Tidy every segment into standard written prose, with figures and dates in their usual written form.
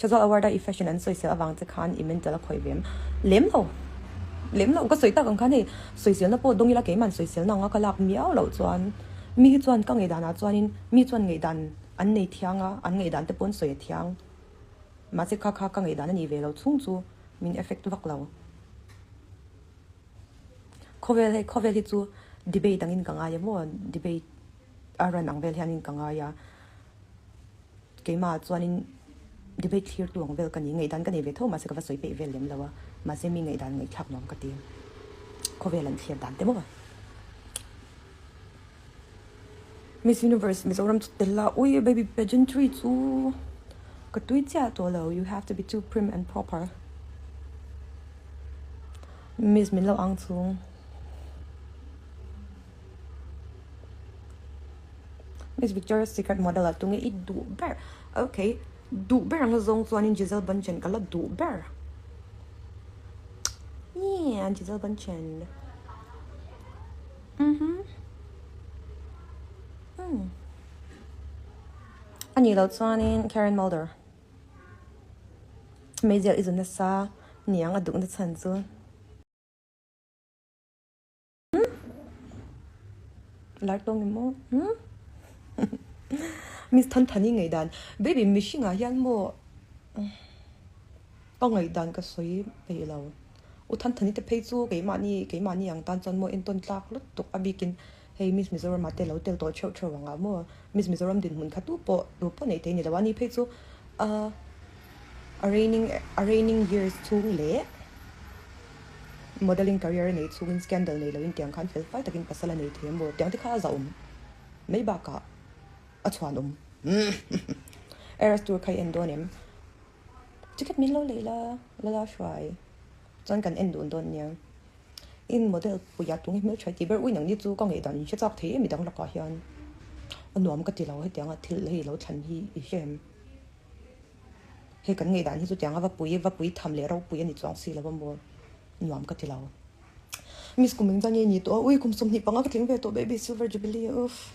Thazual award a i fashion an sawisel avang che khan i mental a khawih ve em? Lem lo. Lem lo. Ka sawi tak ang khan hei sawiselna pawh dawng ila keimah sawiselna anga ka lak miau loh chuan mi hi chuan ka ngaihdanah chuanin mi chuan ngaihdan an nei thiang a, an ngaihdan te pawh an sawi a thiang. Mahse kha kha ka ngaihdan a nih ve lo chhung chu min effect vak lo. Khawvel hei khawvel hi chu debate angin ka ngai a maw debate a run ang vel hianin ka ngai a. Keimah chuanin debate thlir tu ang vel ka ni ngaihdan ka nei ve tho mahse ka va sawi peih vel lem lo a mahse mi ngaihdan ngaihthlak nuam ka ti khawvel an thlir dan te maw. Miss Universe Mizoram chu tel la ui baby pageantry chu ka tui chiah tawh lo you have to be too prim and proper Miss min lo ang chung. Miss Victoria's Secret model ah tunge i duh ber okay duh ber anga zawng chuanin Gisele Bundchen ka la duh ber yeah Gisele Bundchen mhm umm ani loh chuanin Karen Mulder meizial i zu nasa niang a duhna chhan chu. Lar tawng em maw? Miss Thanthani ngaihdan baby mihring ah hian maw ka ngaihdan ka sawi peih lo. U Thanthani te phei chu keimahni keimahni ang tan chuan maw entawn tlak lutuk a bikin hei Miss Mizoram ah te lo tel tawh theuh theuh ang ah maw Miss Mizoram dinhmun kha tu pawh tu pawh neih thei a ni lo a ni phei chu a reigning a reigning years chhung leh Modelling career a nei chhungin scandal nei loin tiang khan fel fai takin pasal a nei thei a maw? Tiang te kha a zahawm mai bakah a chhuanawm. Eras tour kha i en dawn em? Ticket min lo lei la, la la hruai chuan kan en dun dawn nia. In model puia tunge hmeltha tih ber ui nang ni chu ka ngaihdan in hre chak thei em midang lakah hian a nuam ka ti lo hetianga thil hei lo thlan hi i hre em? Hei kan ngaihdan hi chutiang a va pui va pui tham leh ropui a ni chuang si lo a maw nuam ka ti lo. Miss kum engzah nge ni tawh a ui kum 25 ka tling ve tawh baby silver jubilee uff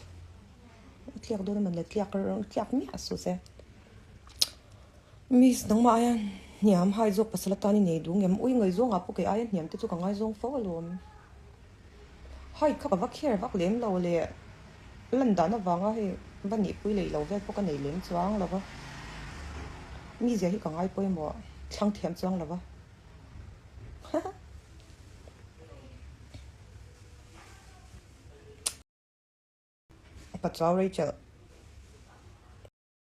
a tliak dawn a man le tliak tliak miah suh se. Miss nangmah aia hniam hai zawk pasal atan i nei duh ngem ui ngaihzawng ah pawh kei aia hniam te chu ka ngaizawng fo alawm. Height kha ka va kher vak lem lo le lan dan avanga hei va nihpui leh lo vel pawh ka nei lem chuang lo va, mizia hi ka ngai pawimawh thlang thiam chuang lo va. Pachuau Rachel.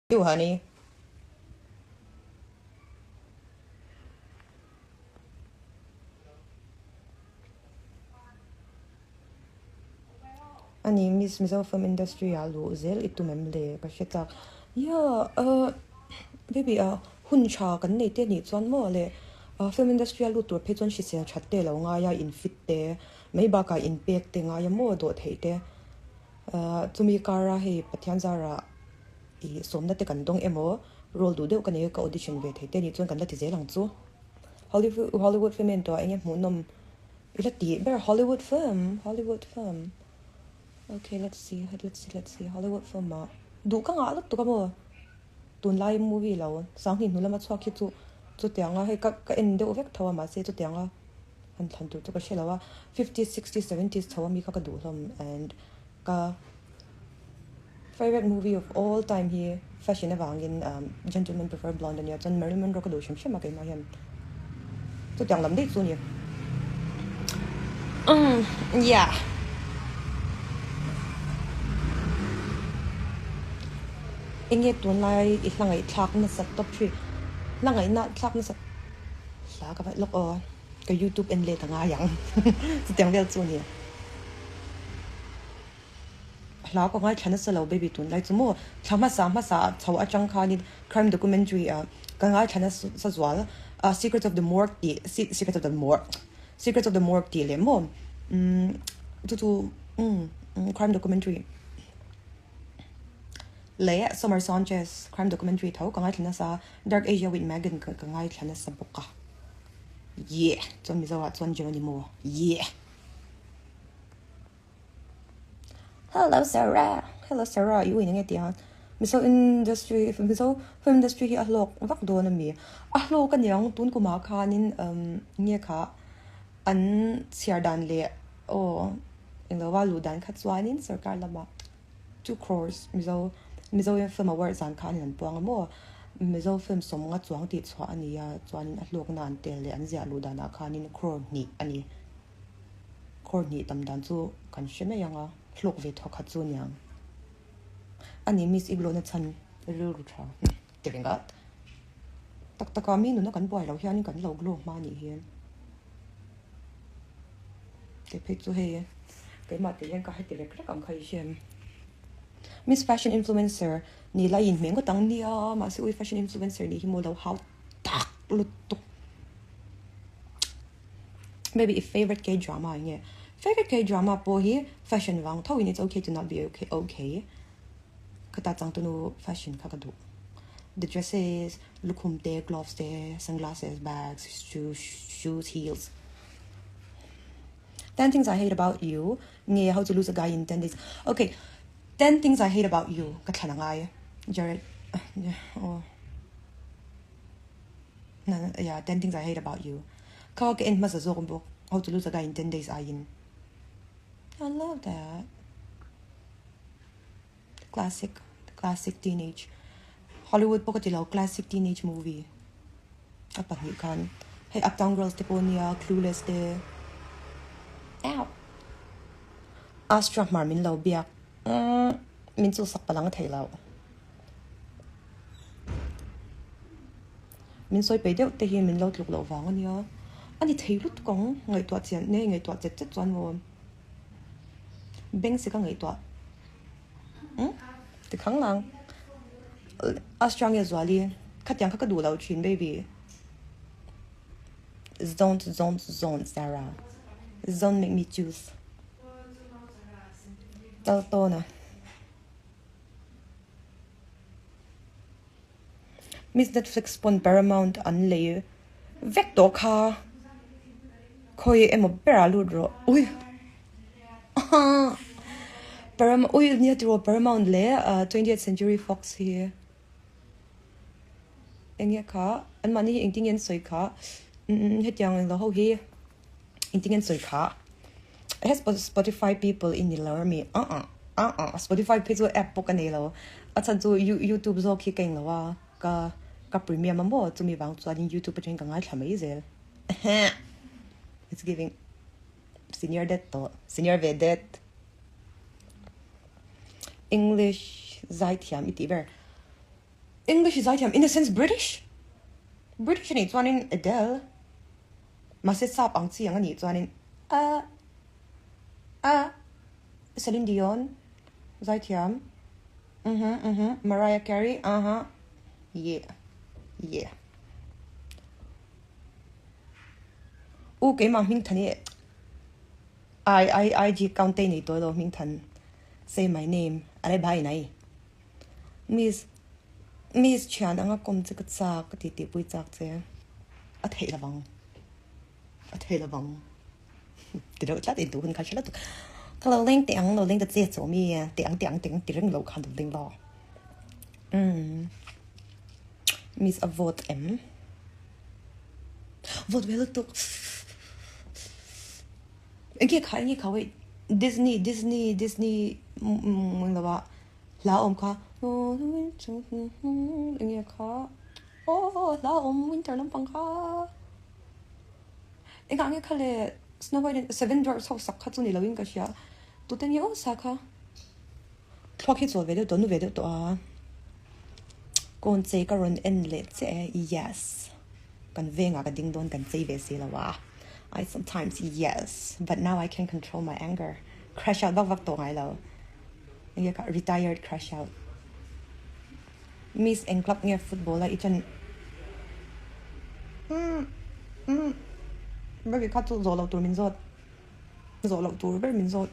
You honey. Ani Miss Mizo Film Industry ah luh zel i tum em le ka hre chak. Yeah uh baby ah hun tha kan nei te nih chuan maw le film industry a lut tur phei chuan hrisel that te lo ngai a in fit te mai bakah in pek te ngai a maw dawh theih te chumi kara hei Pathian zara I sawmna te kan dawng emaw role duh deuh ka nei a ka audition ve thei te anih chuan kan la ti zel ang chu. Hollywood Hollywood film en tawh ah enge hmuhnawm i la tih ber Hollywood film Hollywood film okay let's see let's see let's see Hollywood film ah duh ka ngah lutuk a maw tunlai movie lo sanghnih hnu lama chhuak hi chu chutianga hei ka ka en deuh vek tho a mahse chutianga han thlan tur chu ka hre lo a fifties sixties seventies chho ami kha ka duh hlawm and ka Favourite movie of all time hi fashion avangin Gentlemen Prefer Blonde ania chuan Marilyn Monroe ka duh hrim hrim a keimah hian chutiang lam daih chu a ni. Umm yeah. Enge tunlai i hla ngaihthlak nasat tawp thin hla ngaihna thlak nasat hla ka vaih lawk aw ka youtube en let a ngai ang chutiang vel chu a ni. Hla ka ngaithla nasa lo baby tunlai chu maw thla hmasa hmasa ah chho atang khanin crime documentary ah ka ngaithla nasa zual ah secrets of the morgue tih secrets of the morgue secrets of the morgue tih leh maw umm chu chu umm crime documentary leh Summer Sanchez crime documentary tho ka ngaithla nasa Dark Asia with Megan ka ngaithla nasa bawk a yeah chuan Mizo ah chuan Jeronimo yeah. Hello Sarah, hello Sarah, i uin enge tia? Mizo industry Mizo film industry hi a hlawk vak dawn a mi? A hlawk a niang tun kumah khanin umm nge kha an chhiar dan leh aw englo a luh dan kha chuanin sorkar lamah two crores Mizo Mizo film award zan khan an puang a maw? Mizo film sawmnga chuang tih chhuah a ni a chuanin a hlawkna an tel leh an ziah luh danah khanin crore hnih a ni. Crore hnih tam dan chu kan hre mai ang a hlawk ve thawkhat chu a niang. A ni Miss Iglona chhan rilru tha ti ringawt. Tak taka mi nuna kan buai loh hianin kan lo glow hma anih hi. Kei phei chu hei keimah tih hian ka heti rek rek ang kha i hriam. Miss Fashion Influencer ni la inhmeh ngawt ang nia mahse ui Fashion Influencer nih hi maw lo hau tak lutuk. Maybe i favorite K drama eng nge? Favorite K drama pawh hi fashion vang tho in it's okay to not be okay okay khata changtunu fashion kha ka duh. The dresses, lukhum te, gloves te, sunglasses, bags, shoes, shoes, heels. 10 things I hate about you nge how to lose a guy in 10 days. Okay, 10 things I hate about you ka thlan angai. Jared, oh. Yeah, 10 things I hate about you. Kha ka en hmasa zawk bawk. How to lose a guy in 10 days aiin. I love that. Classic, classic teenage. Hollywood pawh ka ti lo, classic teenage movie. A pahnih khan. Hei Uptown Girls te pawh nia, Clueless te. Ow! Astra hmar min lo biak. Mm, min chu sak palang thei lo. Min sawi peih deuh te hi min lo tluk loh vang a nia. A ni thei lutuk ang, ngaihtuah chian nge ngaihtuah chet chet chuan maw beng si ka ngaihtuah umm ti khang lang. Astra nge Zuali khatiang kha ka duh lo thin baby. Zone zone zone Sarah zone make me choose. Tal tawn a. Miss Netflix pawn Paramount an lei vek tawh kha khawi emaw berah lut rawh ui Paramount ui nia tiraw Paramount leh 20th Century Fox hi enge kha anmahni hi engtin nge an sawi kha hetiang englo ho hi Engtin nge an sawi kha? He Spotify people i ni lo ami? Uh-uh, uh-uh. Spotify phei chu app pawh ka nei lo. A chhan chu YouTube zawk hi ka eng lo a, ka ka premium a maw chumi vang chuanin YouTube atangin ka ngaithla mai zel. It's giving senior det tawh, senior ve det. English zaithiam i tih ber. English zaithiam in the sense British? British anih chuanin Adele. Mahse sap ang chi ang a nih chuanin a a Celine Dion zaithiam mhm mhm Mariah Carey aha yeah yeah U keimah Hmingthan hi I I IG account te nei tawh lo Hmingthan say my name a le bhai nai Miss Miss thian anga kawm che ka chak ka ti tihpui chak che a theih lovang a theih lovang ti deuh tlat in duh hun kha hre lutuk ka lo leng teh ang lo leng ta che chaw mi teh ang teh ang teh ang ti reng lo khan lo leng lo umm Miss a vote em vote ve lutuk enge kha enge kha wait Disney Disney Disney umm englo ah Hla awm kha enge kha aw hla awm winter lampang kha engah nge kha le snow white and seven dwarfs ho sak kha chu ni lo in ka hria tute nge aw sa kha thluak hi chawl ve deuh tawh nu ve deuh tawh a kawn chei ka rawn en leh che e yes kan vengah ka ding dawn kan chei ve si lo a I sometimes yes but now I can control my anger crash out vak vak tawh ngai lo. Enge kha retired crash out. Miss eng club nge football a i chan umm umm ber kha chu zawh loh tur min zawt zawh loh tur ber min zawt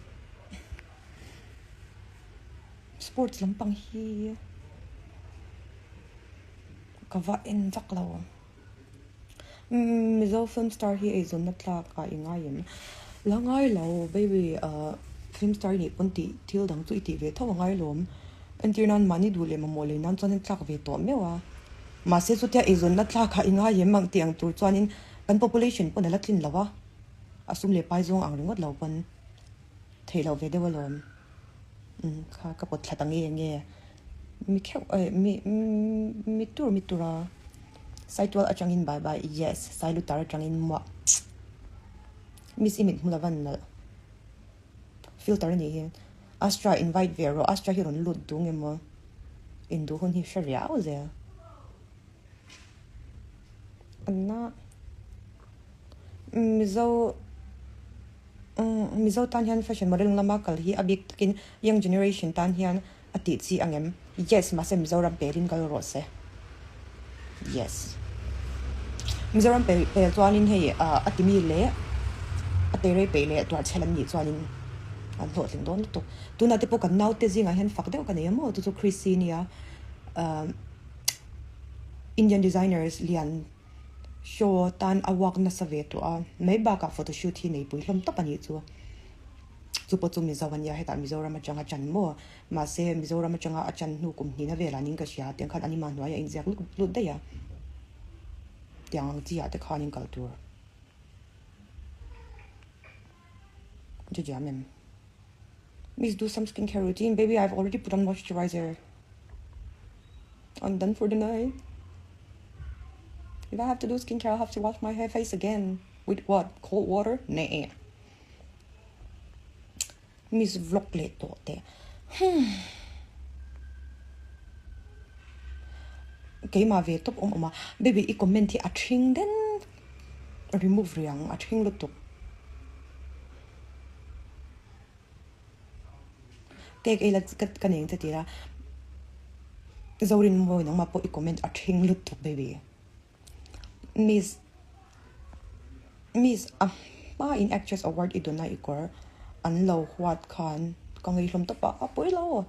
sports lampang hi ka va en vak lo umm Mizo film star hi eizawnna tlak ah i ngai em la ngai lo baby ah film star i nih pawn tih thil dang chu i tih ve tho a ngai lawm. Entir nan mahni duh leh mamawh lei nan chuan in tlak ve tawh meuh a. Mahse chutia eizawnna tlak ah i ngai em ang tih ang tur chuanin kan population pawn a la tlin lo a, a sum leh pai zawng ang ringawt lo pawn theih loh ve deuh alawm. Umm kha ka pawt thla ta nge nge mi kheuh eh mi mi tur mi tur a Saitual atangin bye bye yes Sailutar atangin muah Miss i mit hmu lo van nalh. Filter a nih hi. Astra invite ve rawh, Astra hi rawn lut duh nge maw? Induh hun hi hre riau zel. Anna Mizo Mizo tan hian fashion modeling lama kal hi a bik takin young generation tan hian A tih chi ang em? Yes, mahse Mizoram pelin kal rawh se. Yes. Mizoram pel pel chuanin hei a timi leh a teirei peih leh tuarchhel an nih chuanin an hlawhtling dawn lutuk. Tunah te pawh kan naute zingah hian fak deuh ka nei a maw? Chu chu Chrissy nia Indian designers lian show tan a work nasa ve tawh a, mai bakah photoshoot hi neipui hlawm tawp a nih chu. Chu pawh chu Mizo a nia, hetah Mizoram atanga chan maw? Mahse, Mizoram atanga a chan hnu kum hnihna velah ning ka hria, tiang khan anima hnuaiah inziak lut lut daih a, tiang ang chi ah te khan in kal tur. Jejia mem. Miss do some skincare routine, baby I've already put on moisturizer. I'm done for the night. If I have to do skincare, I'll have to wash my hair face again. With what? Cold water? Nah. Miss vlog leh tawh teh. Humm. Keimah ve tawp awm awm a. Baby i comment hi a thing den remove rih ang a thing lutuk. Cake ei la ka nei ang che tira. Zorin mawi nangmah pawh i comment a thing lutuk baby. Miss Miss a hma in actress award i dawna i kawr an lo huat khan ka ngei hlawm tawp a, a pawi lo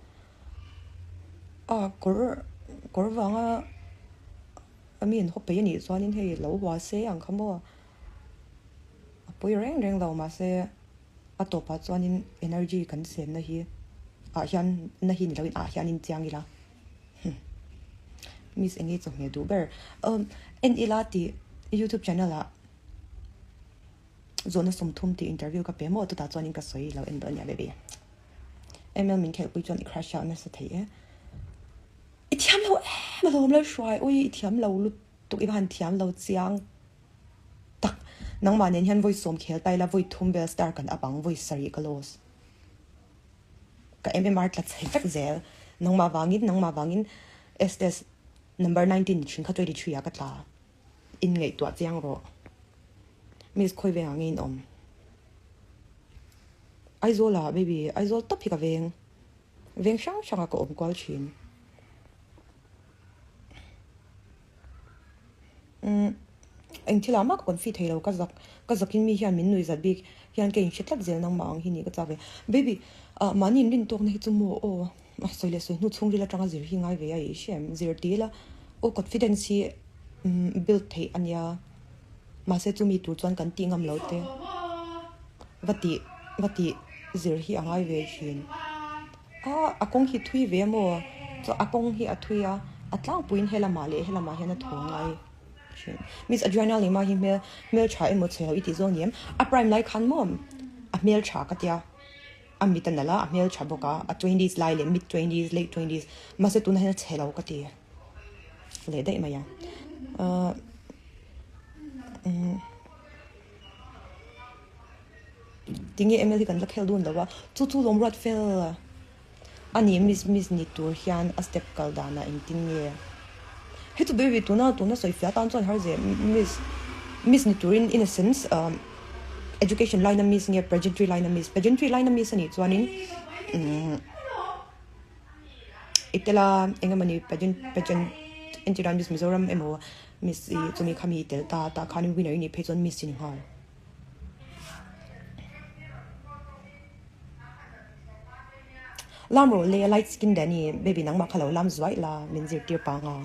a kawr kawr vanga a mi an haw peih anih chuanin hei lo hua se ang kha maw a pawi reng reng lo mahse a tawpah chuanin energy kan senna hi ah hian na hi ni loin ah hianin chiang ila. Miss enge chawhmeh duh ber umm en ila tih youtube channel ah zawhna 30 tih interview ka pe maw chutah chuanin ka sawi lo en dawn nia baby ML min khelhpui chuan i crush out nasa thei e i thiam lo em alawm lo hruai ui i thiam lo lutuk i va han thiam lo chiang tak nangmah nen hian vawi sawm khel ta ila vawi thum vel star kan up ang vawi sarih ka loss. Ka MMR tla chhe vek zel. Nangmah vangin, nangmah vangin SS number 19 ni thin kha 23 ah ka tla. In ngaihtuah chiang rawh. Miss khawi vengah nge in awm? Aizawl ah baby, Aizawl tawp hi ka veng. Veng hrang hrang ah ka awm kual thin. Umm eng thil ah mah ka confi thei lo ka zak ka zak in mi hian min nuih zat bik hian ka inhre tlat zel nangmah ang hi ni ka chak ve baby ah mahni in rin tawk na hi chu maw aw a sawi leh sawi hnu chhungril atanga zir hi ngai ve a i hre em zir ti ila aw confidence hi umm build theih a nia mahse chumi tur chuan kan tih ngam lo te va tih va tih zir hi a ngai ve thin. A a kawng hi thui ve maw? Chuan a kawng hi a thui a, a tlangpuiin helamah leh helamah hian a thaw ngai thin. Miss Adriana Lima hi hmel hmeltha emaw chhe lo i tih zawng ni em? A prime lai khan maw a hmeltha ka tia, a mit a nalh a, a hmeltha bawk a, a twenties lai leh mid twenties, late twenties, mahse tunah hian a chhe lo ka ti leh daih mai a. Ahh umm. Tinge ML hi kan la khel dun lo a, chu chu lawm ruat fel a ni miss miss ni tur hian a step kal danah engtin nge he chu baby tuna tuna sawi fiah tan chuan har ze miss miss ni turin in a sense umm education line a miss nge pageantry line a miss pageantry line a miss a nih chuanin umm i tela eng emawni pageant pageant entirah miss Mizoram emaw miss ih chumi khami i tel ta tah khanin winner i nih phei chuan miss i ni nghal. Lam rawh le light skin Danny baby nangmah kha lo lam zuaih la min zirtir pang a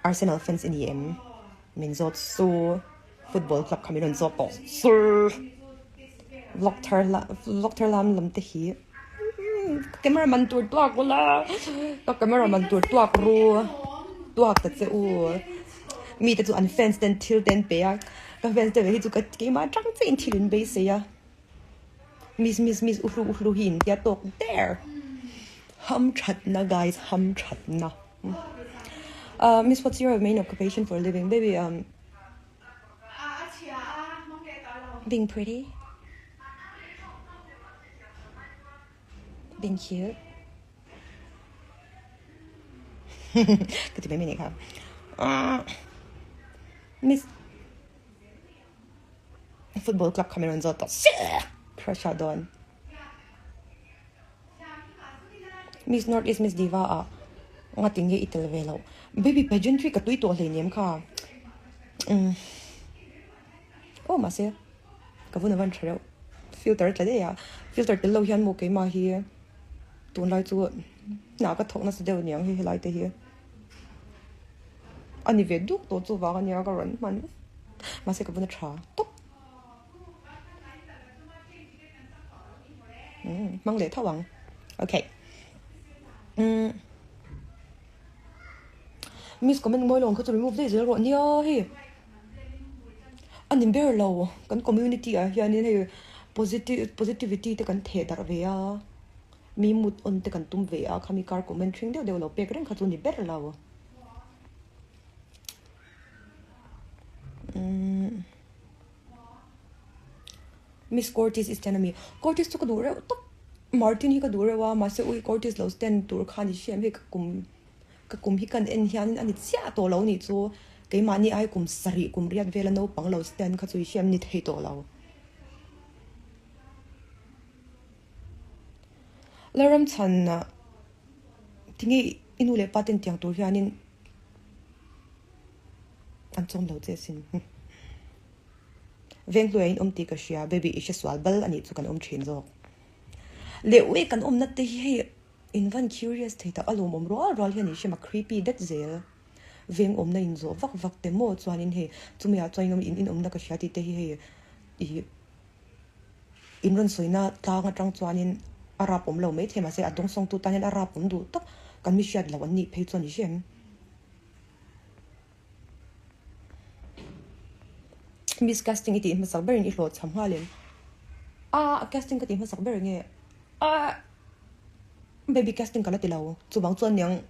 Arsenal fans i ni em min zawt su football club kha min rawn zawt tawh su vlog thar la vlog thar lam lam te hi. Ka camera man tur tuak ula ka camera man tur tuak ru tuak ta che u mite chu an fans ten thil te an pe a ka fans te ve hi chu ka keimah atang chiah in thil in beisei a miss miss miss uhlu uhlu hi in tia tawk der ham thatna guys ham thatna ah miss what's your main occupation for a living baby um being pretty Being cute. Ka ti mai mai nih kha. Miss Football club kha min rawn zawt tawh. Crush ah dawn. Miss North East Miss Diva ah nga tinge i tel ve loh. Baby pageantry ka tui tawh hleinem kha. Umm. Aw mahse ka vun a van tha reuh filter a tla daih a filter tel lo hian maw keimah hi tunlai chu hna ka thawk nasa deuh aniang hei helai te hi a ni ve duk tawh chuvang ania ka rawn hman mahse ka vun a tha tawp umm hmang leh tho ang okay umm miss comment mawi lo ang kha chu remove daih zel rawh nia hei. A ni ber lo, kan community ah hianin hei positive positivity te kan theh darh ve a, mi mut on te kan tum ve a, khami kar comment hring deuh deuh lo pek reng kha chu a ni ber lo. Umm Miss Cortis i stand a mi? Cortis chu ka duh reuh tak, Martin hi ka duh reuh a, mahse ui Cortis lo stand tur kha a ni hriam hei ka kum Ka kum hi kan en hianin a ni chiah tawh lo nih chu keimahni ai kum sarih kum riat vela naupang lo stand kha chu i hriam ni thei tawh lo. Lalramchhan tinge i nu leh pa ten tiang tur hianin an chawm lo che sin. Venghluai in awm tih ka hria baby i hresual bal anih chu kan awm thin zawk. Leh ui kan awmna te hi hei In van curious thei tak a lawmawm rual rual hian i hrem a creepy det zel. Veng awmna in zawh vak vak te maw chuanin hei chumi ah chuan in awm in inawmna ka hria tih te hi hei ih in rawn sawina tlang atang chuanin a rap awm lo maithei mahse a dawngsawngtu tan hian a rap awm duh tak kan mi hriat loh an nih phei chuan i hrem. Miss casting i tih hmasak berin i hlawhchham nghal em? A casting ka tih hmasak ber nge? A baby casting ka la ti lo chuvang chuan niang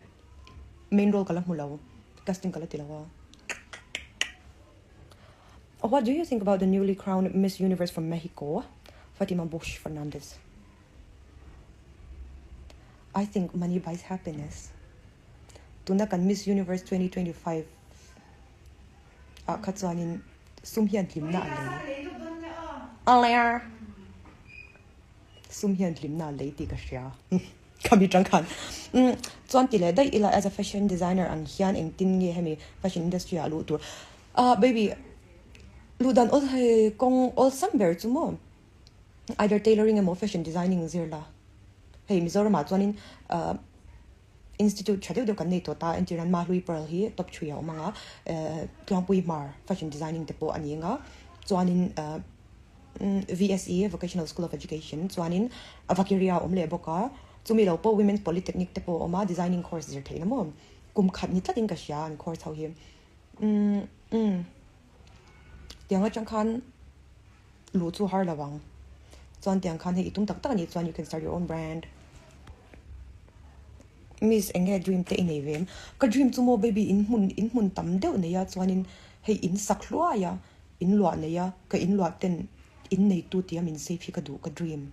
main role ka la hmu lo casting ka la ti lo a. What do you think about the newly crowned Miss Universe from Mexico, Fatima Bosch Fernandez? I think money buys happiness. Tuna kan Miss Universe 2025 ah kha chuanin sum hian hlimna a lei. A ler. Sum hian hlimna a lei tih ka hria. Ka mi tang khan. Um, chuan ti leh daih ila as a fashion designer ang hian engtin nge hemi fashion industry ah luh tur. Ah baby, luh dan awl hei kawng awlsam ber chu maw? Either tailoring emaw fashion designing zir la. Hei Mizoram ah chuanin ah Institute tha deuh deuh kan nei tawh ta, entir nan Mahlui Pearl hi top thui a awm ang a, Tluangpui Hmar Fashion Designing te pawh a ni ang a, chuanin VSE, Vocational School of Education, chuanin Vakiria a awm leh bawk a, chumi lo pawh Women's Polytechnic te pawh a awm a, designing course zir theihna maw kum khat ni tlatin ka hria an course ho hi. Umm tiang atang khan luh chu har lo ang. Chuan tiang khan hei i tum tak tak a nih chuan you can start your own brand. Miss eng nge dream te i nei ve em? Ka dream chu maw baby in hmun in hmun tam deuh nei a chuanin hei in sak hluai a in luah nei a ka in luah ten in neitu tia min save hi ka duh ka dream.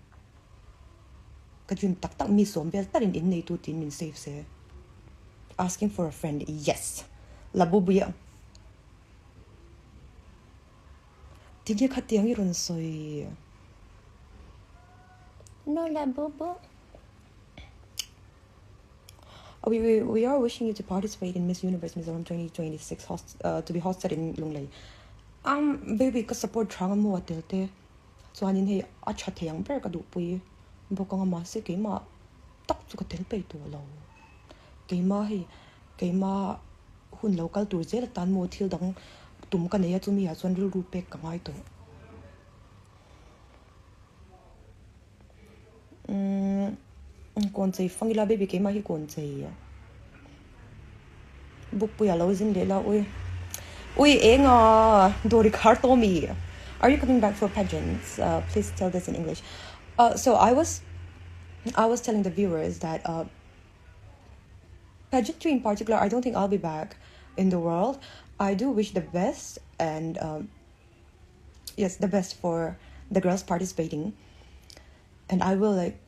Ka dream tak tak mi sawm vel tarin in neitu tiin min save se. Asking for a friend yes. Labubuia. Tinge khatiang i rawn sawi? No la bubu. We, we, we are wishing you to participate in Miss Universe Mizoram 2026 host, uh, to be hosted in Lunglei. Um, baby, ka support thang a maw tel te. Chuanin hei a tha thei ang ber ka duhpui bawk anga mahse keimah tak chu ka tel peih tawh lo. Keimah hei keimah hun lo kal tur zel atan maw thil dang tum ka nei a chumi ah chuan rilru pek ka ngai tawh. Umm. Kawn chei fang ila baby keimah hi kawn chei a. Bukpuia lo zin leh la ui. Ui eng a Dori khar tawh mi. Are you coming back for pageants? Uh, please tell this in English. Uh, so I was I was telling the viewers that uh, pageantry in particular, I don't think I'll be back in the world. I do wish the best and um, yes, the best for the girls participating. And I will like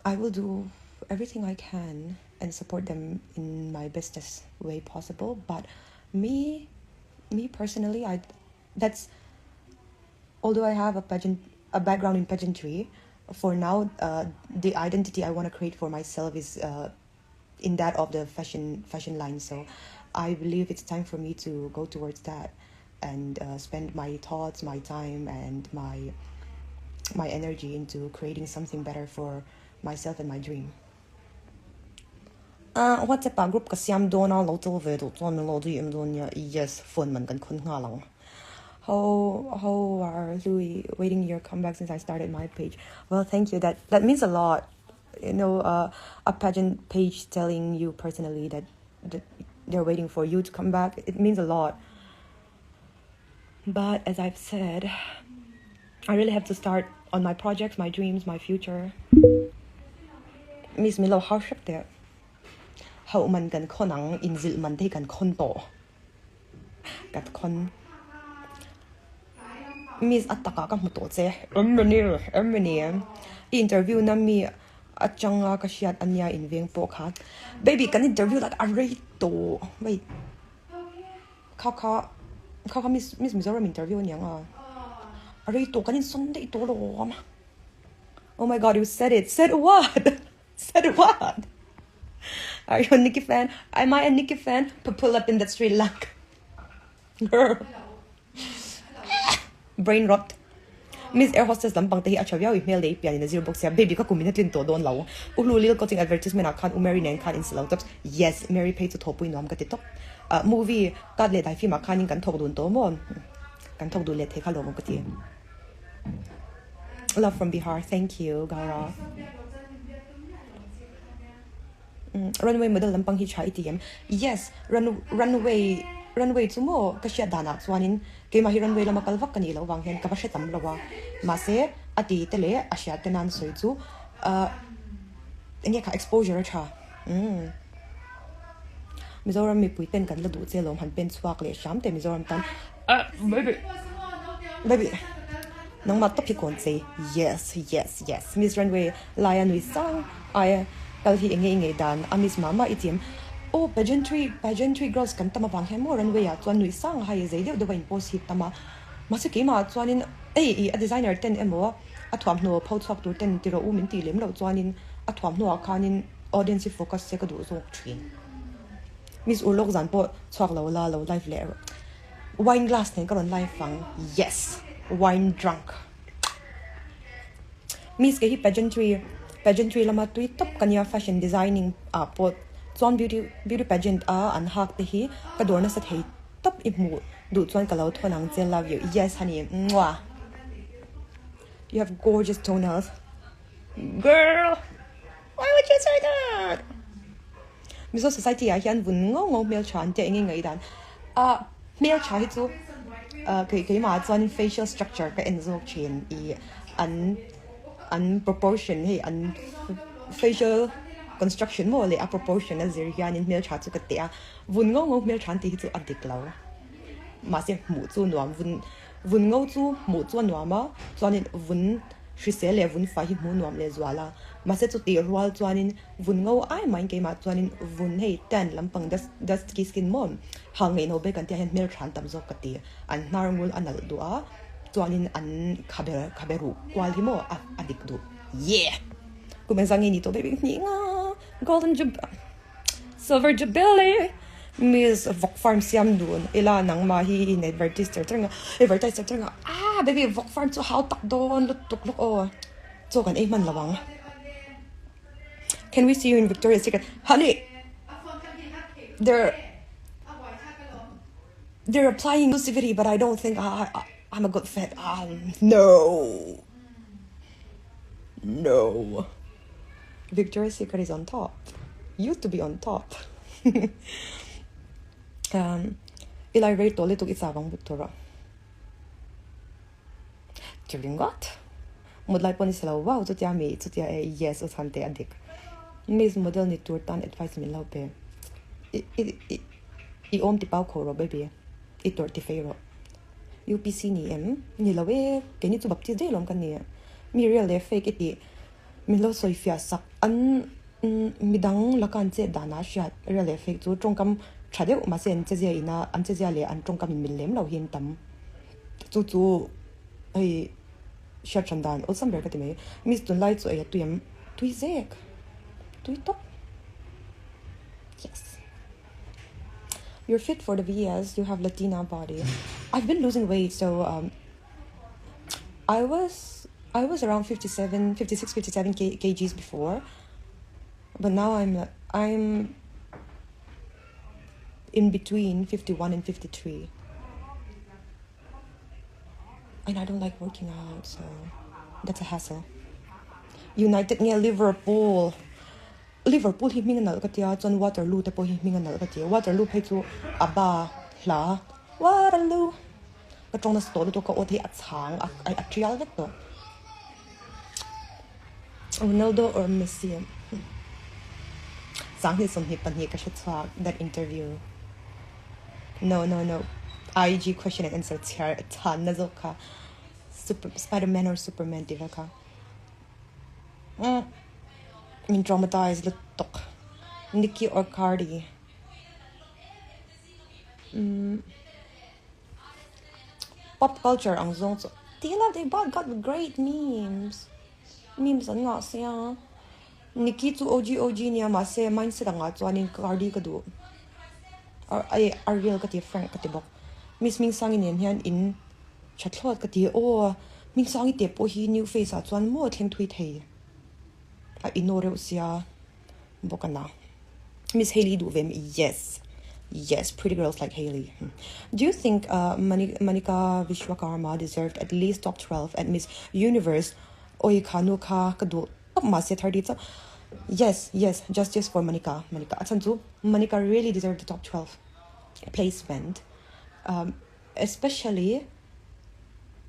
I will do everything I can and support them in my bestest way possible. But me, me personally, I that's although I have a pageant a background in pageantry, for now, uh, the identity I want to create for myself is uh, in that of the fashion fashion line. So I believe it's time for me to go towards that and uh, spend my thoughts, my time, and my my energy into creating something better for myself and my dream. Uh, WhatsApp ah group ka siam dawn a, lo tel ve duh chuan min lo DM dawn nia. Yes, phone man kan khawn nghal ang. How how are Louis waiting your comeback since I started my page? Well, thank you. That that means a lot. You know, uh, a pageant page telling you personally that, that they're waiting for you to come back. It means a lot. But as I've said, I really have to start on my projects, my dreams, my future. Miss Milo hau hrep teh. Hauh man kan khawn ang, inzilh man te hi kan khawn tawh. Ka khawn. Miss a takah ka hmu tawh che. Emily, Emily. I interview na mi atanga ka hriat ania inveng pawh kha. Baby, kan interview lah a rei tawh. Wait. Kha kha kha kha Miss Miss Mizoram interview aniang a. A rei tawh kan insawn daih tawh alawm. Oh my god, you said it. Said what? Said what? Are you a Nikki fan? Am I a Nikki fan? Pull up in that Sri Lanka. Girl. Brain rot. Miss Air Hostess lampang te hi a tha viau i hmel leh i pian in a zir bawk sia. Baby ka kum in a tlin tawh dawn lo. U Hlu Lil coaching advertisement ah khan U Mary nen khan in si lo tawp. Yes, Mary phei chu thawhpui nuam ka ti tawp. Ah movie cut leh dai film ah khanin kan thawk dun tawh maw? Kan thawk dun leh thei kha lawm awm ka ti. Love from Bihar. Thank you, Gaurav. Runway model lampang hi tha i ti em? Yes, run runway runway chu maw ka hriat danah chuanin keimah hi runway lama kal vak ka nih loh vang hian ka va hre tam lo a, mahse a ti te leh a hria te nan sawi chu ahh eng nge kha exposure a tha umm Mizoram mipui ten kan la duh che lawm han pen chhuak leh hram te Mizoram tan ah baby baby nangmah tawp hi kawn chei yes yes yes Miss Runway laia nui sang aia kal hi enge i ngei dan a Miss Mama i chim aw pageantry pageantry girls kan tam avang hian maw runway ah chuan nui sang hai zei deuh deuh a in post hi tam a mahse keimah ah chuanin ei i a designer ten emaw a thuamhnaw pho chhuak tur ten ti rawh u min tih lem loh chuanin a thuamhnaw ah khanin audience hi focus se ka duh zawk thin Miss Urlawk zan pawh chhuak lo la lo live leh rawh wine glass nen ka rawn live ang yes wine drunk. Miss kei hi pageantry pageantry lama tui tawp ka nia fashion designing ah pawh chuan beauty beauty pageant a an hak te hi ka dawr nasa thei tawp i hmuh duh chuan ka lo thawn ang che love you yes honey muah you have gorgeous toenails girl why would you say that Mizo society ah hian vun ngau ngau hmeltha an tia eng nge ngaihdan a hmeltha hi chu ah kei keimah ah chuan facial structure ka en zawk thin ih an an proportion hei an facial construction maw leh a proportion a zir hianin hmeltha chu ka teh a vun ngau ngau hmeltha an tih hi chu a dik lo mahse hmuh chu nuam vun vun ngau chu hmuh chu a nuam a chuanin vun hrisel leh vun fai hi hmuh nuam leh zual a mahse chutih rual chuanin. Vun ngo ai mai keimah chuanin vun hei tan lampang dusky skin maw hang ngei no bek an tih ah hian hmel than tam zawk ka ti an hnar ngul a nalh duh a chuanin an khabe khabe ruh kual hi maw a a dik duh yeah kum engzah nge ni tawh bik hnih nga golden jub silver jubilee miss vawk farm siam dun ila nangmah hi in advertise cher cher nga advertise cher cher nga ah baby vawk farm chu hau tak dawn lutuk lawk aw chaw kan ei hman lo ang. Can we see you in Victoria's Secret? Honey, they're they're applying inclusivity, but I don't think I, I I'm a good fit. Um, no, no. Victoria's Secret is on top. Used to be on top. um, I lai rei tawh lutuk i chak ang but tur a. Chu ringawt. Mut lai pawh ni si lo, wow chutia mi chutia e yes u chhan te a dik. Miss model ni tur tan advice min lo pe. I i i i awm ti pau kho rawh baby. I tawrh ti fei rawh. UPC ni em? Ni lo e, keini chu Baptist daih alawm ka ni. Mi real leh fake i tih min lo sawi fiah sak. An midang laka an chet danah hriat real leh fake chu tawngkam tha deuh mahse an chezia ina an chezia leh an tawngkam in mil lem lo hi an tam. Chu chu hei hriat hran dan awlsam ber ka ti mai. Miss tunlai chu ei a tui em? Tui zek. Tui tawp. Yes. You're fit for the VS. You have Latina body. I've been losing weight, so um, I was I was around 57, 56, 57 K- kgs before, but now I'm I'm in between 51 and 53. And I don't like working out, so that's a hassle. United nge Liverpool. Liverpool hi hming a nalh ka tia chuan Waterloo te pawh hi hming a nalh ka ti. Waterloo phei chu a ba hla Waterloo ka tawng nasa tawh lutuk ka aw te hi a chhang a a tial vek tawh. Ronaldo or Messi 20 22 ka hre chhuak that interview. No no no IG question and answer chhiar chhanna zawk kha super Spiderman or Superman tih vel kha. Min traumatized lutuk. Nicki or Cardi? Mm. Pop culture ang zawng chu Tila they both got great memes. Memes an ngah sia. Nicki chu OG OG nia mahse mindset angah chuanin Cardi ka duh. Ai Ariel ka ti Frank ka ti bawk. Miss Hmingsangi nen hian in Tha thlawt ka ti aw, Hmingsangi te pawh hi new face ah chuan maw thleng thui thei a inawh reuh sia bawk a na. Miss Hailey duh ve yes yes pretty girls like Hailey. Do you think uh, Manika Vishwakarma deserved at least top 12 at Miss Universe? Oi kha nu kha ka duh top mahse 30 chauh. Yes, yes, justice for Manika. Manika a chhan chu Manika really deserved the top 12 placement. Um, Especially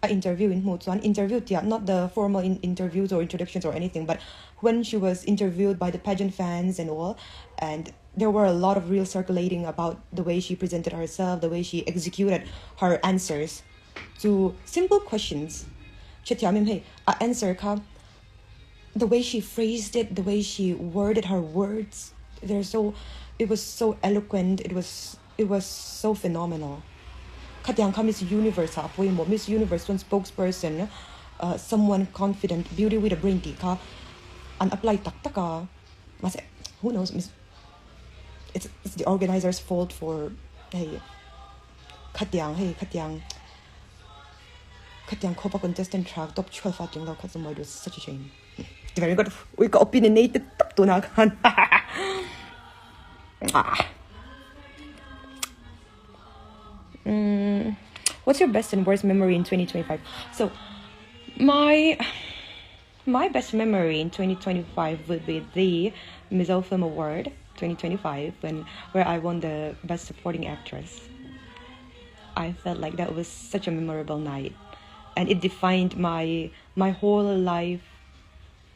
a interview in hmuh chuan interview tiah not the formal in interviews or introductions or anything but when she was interviewed by the pageant fans and all and there were a lot of reels circulating about the way she presented herself the way she executed her answers to simple questions hrethiam em hei a answer kha the way she phrased it the way she worded her words they're so it was so eloquent it was It was so phenomenal. Khatiang kha Miss Universe ah a pawimawh. Miss Universe chuan spokesperson, someone confident, beauty with a brain tih kha an apply tak tak a. Mahse, who knows, Miss it's it's the organizers fault for hei khatiang hei khatiang khatiang khawpa contestant tha top 12 a tling lo kha chu mawi duh such a shame. Very good. Ui ka opinionated tak tunah khan. Mm, what's your best and worst memory in 2025? So, my my best memory in 2025 would be the Mizo Film Award 2025 when where I won the best supporting actress. I felt like that was such a memorable night and it defined my my whole life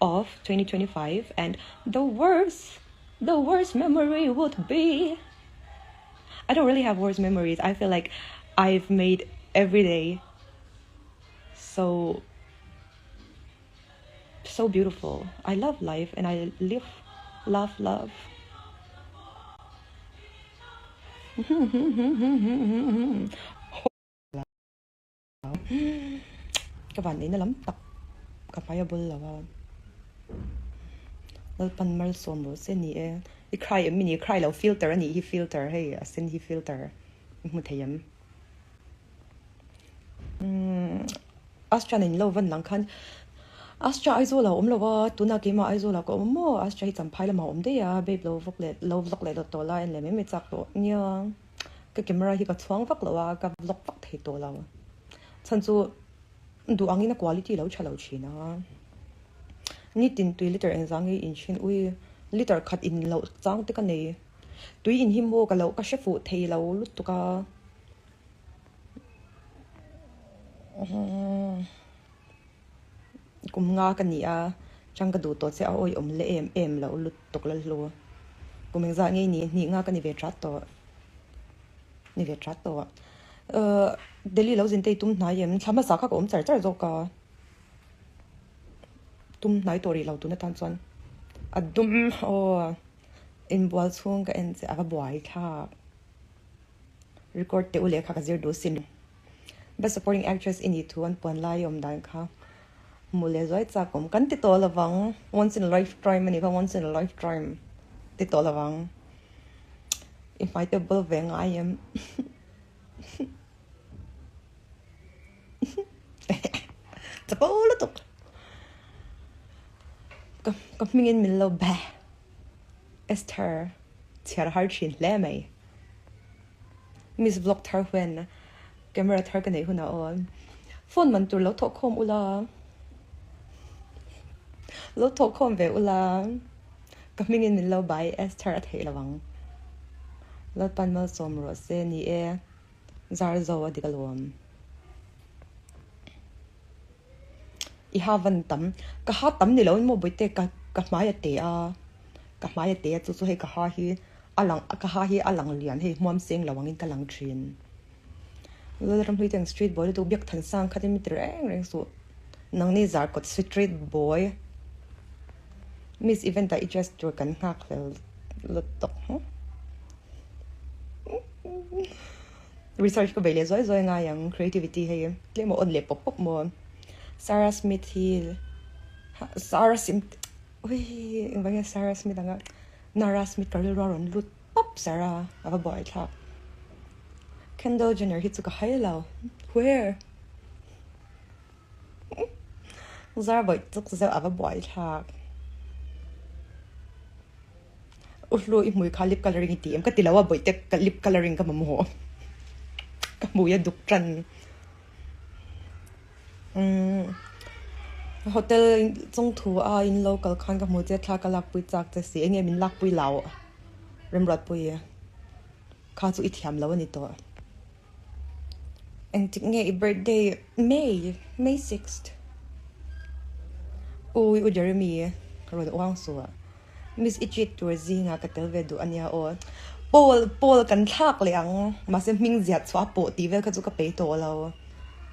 of 2025 and the worst the worst memory would be I don't really have worst memories. I feel like I've made every day so so beautiful. I love life and I live love love. Ka van neihna lam tak ka hmai a bul lo a, Lalpan malsawm rawh se ni e. I cry em mi ni? Cry lo filter a nih hi filter hei a sen hi filter i hmu thei em? Umm Astra nen lo van lang khan Astra Aizawl ah a awm lo a, tunah keimah Aizawl ah ka awm maw? Astra hi Champhai lamah a awm daih a, babe lo vlog leh lo vlog leh dawt tawh la en leh mai mai chak tawh nia. Ka camera hi ka chhuang vak lo a, ka vlog vak thei tawh lo. Chhan chu duh angin a quality lo tha lo thin a. Nitin tui liter engzah nge in thin ui liter khat in loh chang te ka nei. Tui in hi maw ka loh ka hre fuh thei lo lutuk a. Kum nga ka ni a, chang ka duh tawh che a awih awm leh em em loh lutuk la hlu. Kum engzah nge i nih? Hnih nga ka ni ve chat tawh. Ni ve chat tawh. Delhi lo zin te i tum hnai em? Thla hmasa kha ka awm char char zawk a. Tum hnai tawh rih lo tun atan chuan a dum aw inbual chhung ka en che a va buai thlak record teh u lehkha ka zir duh sin best supporting actress i nih thu an puan lai awm dan kha hmuh leh zuai chak awm kan ti tawh lovang once in a lifetime a nih kha once in a lifetime ti tawh lovang i hmai te bul ve ngai em. Chapo lutuk. Ka ka hmingin min lo be. Esther chhiar har thin hle mai. Miss vlog thar huan camera thar ka neih hunah aw phone man tur lo thawh khawm ula. Lo thawh khawm ve ula. Ka hmingin min lo bai Esther a theih lo ang. Lalpan malsawm rawh se ni e. Zar zo a dik alawm. I ha van tam. Ka ha tam ni lo in maw bawihte ka ka hmai a te a. Ka hmai a te a chu chu hei ka ha hi a lang ka ha hi a lang lian hei hmuam seng lo angin ka lang thin. Lalramhlui te ang street boy lutuk biak than sang khat in mi ti reng reng suh. Nangni zar kawt street boy. Miss event ah i dress tur kan nghak hlel lutuk. Research ka bei leh zuai zuai ngai ang creativity hei tlem a on leh pawp pawp maw Sarah Smith hi Sarah Smith ui engvang nge Sarah Smith anga Nara Smith ka rilru a rawn lut pawp Sarah a va buai thlak Kendall Jenner hi chu ka hai lo where Zar vawi chuk zeuh a va buai thlak. U hlu i hmui kha lip colouring i ti em? Ka ti lo a bawihte ka lip colouring ka mamawh. Ka hmui a duk tan. Umm hotel chung thu a in lo kal khan ka hmu che thla ka lakpui chak che si enge min lakpui lo remruatpui kha chu i thiam lo a ni tawh. Engtik nge i birthday May May sixth Ui u Jeremy rawn uang suh a Miss i treat tur zingah ka tel ve duh ania aw Paul Paul kan thlak leh ang mahse hming ziah chhuah pawh tih vel kha chu ka pei tawh lo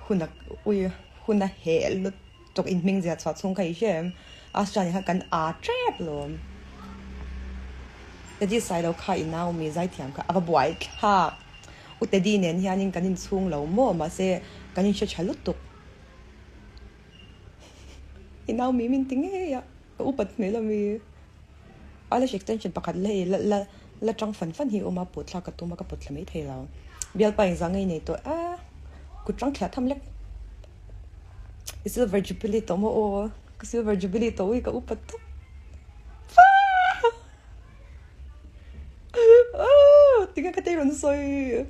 hun a ui hun a heh lutuk in hming ziah chhuah chhung kha i hria em Australia kha kan aa tep lawm Teddy Sailo kha i nau mi zaithiam kha a va buai thlak. U Teddy nen hianin kan inchhung lo maw mahse kan inhre tha lutuk. I nau mi min ti ngei a, ka upat hmel a mi. Eyelash extension pakhat la hei la la la tang fan fan hi a awm a, pawh thlak ka tum a ka pawt thla mai thei lo. Bialpa engzah ngei nei tawh a, kut tang thliah tham lek. I silver jubilee tawh maw aw, ka silver jubilee tawh ui ka upat tawp. Tinge ka tei rawn sawi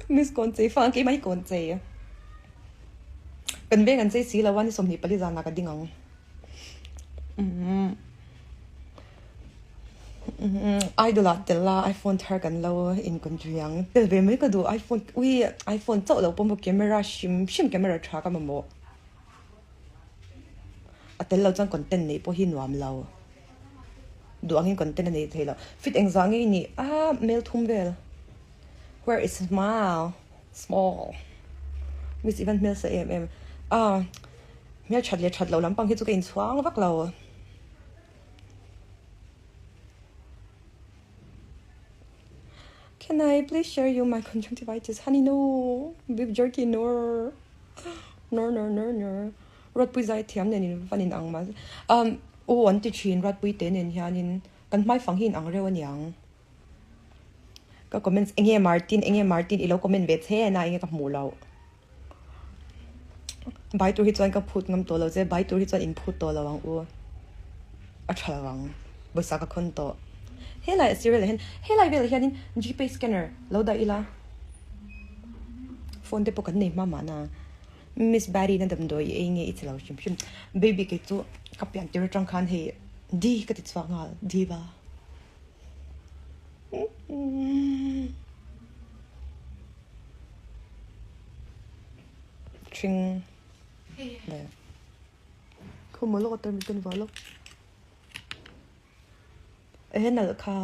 Miss kawn chei fang keimah hi kawn chei kan veng an chei si lo a ni 24 zanah ka ding ang Idol ah tel a iPhone thar kan lo in control ang tel ve mai ka duh iPhone ui iPhone chauh lo pawh maw camera hrim hrim camera tha ka mamawh a tel lo chuan content neih pawh hi nuam lo. Duh angin content a nei thei lo. Fit engzah nge i nih? Ah, mel thum vel. Where is smile? Small. Miss Ivan hmel sa em em. Ah, hmel that leh that lo lampang hi chu ka inchhuang vak lo. Can I please share you my conjunctivitis? Honey, no. Beef jerky, no. No, no, no, no. Ruatpui zai thiam nen in van in ang mah um aw an ti thin Ruatpui te nen hianin kan hmaifang hi in ang reuh aniang ka comments enge Martin enge Martin ilo comment ve che na enge ka hmuh loh bai tur hi chuan ka phut ngam tawh lo che bai tur hi chuan in phut tawh lo ang u a tha lo ang pawisa ka khawn tawh helai serial ah hian helai velah hianin gpay scanner lo dah ila phone te pawh kan nei hma mahna. Miss Barry na damdawi i ei nge i che lo hrim hrim. Baby kei chu ka pian tir atang khan hei di ka ti chhuak nghal diva. Thring le. Khawmaw lawk a tarmit kan vah lawk. Ehe nalh kha.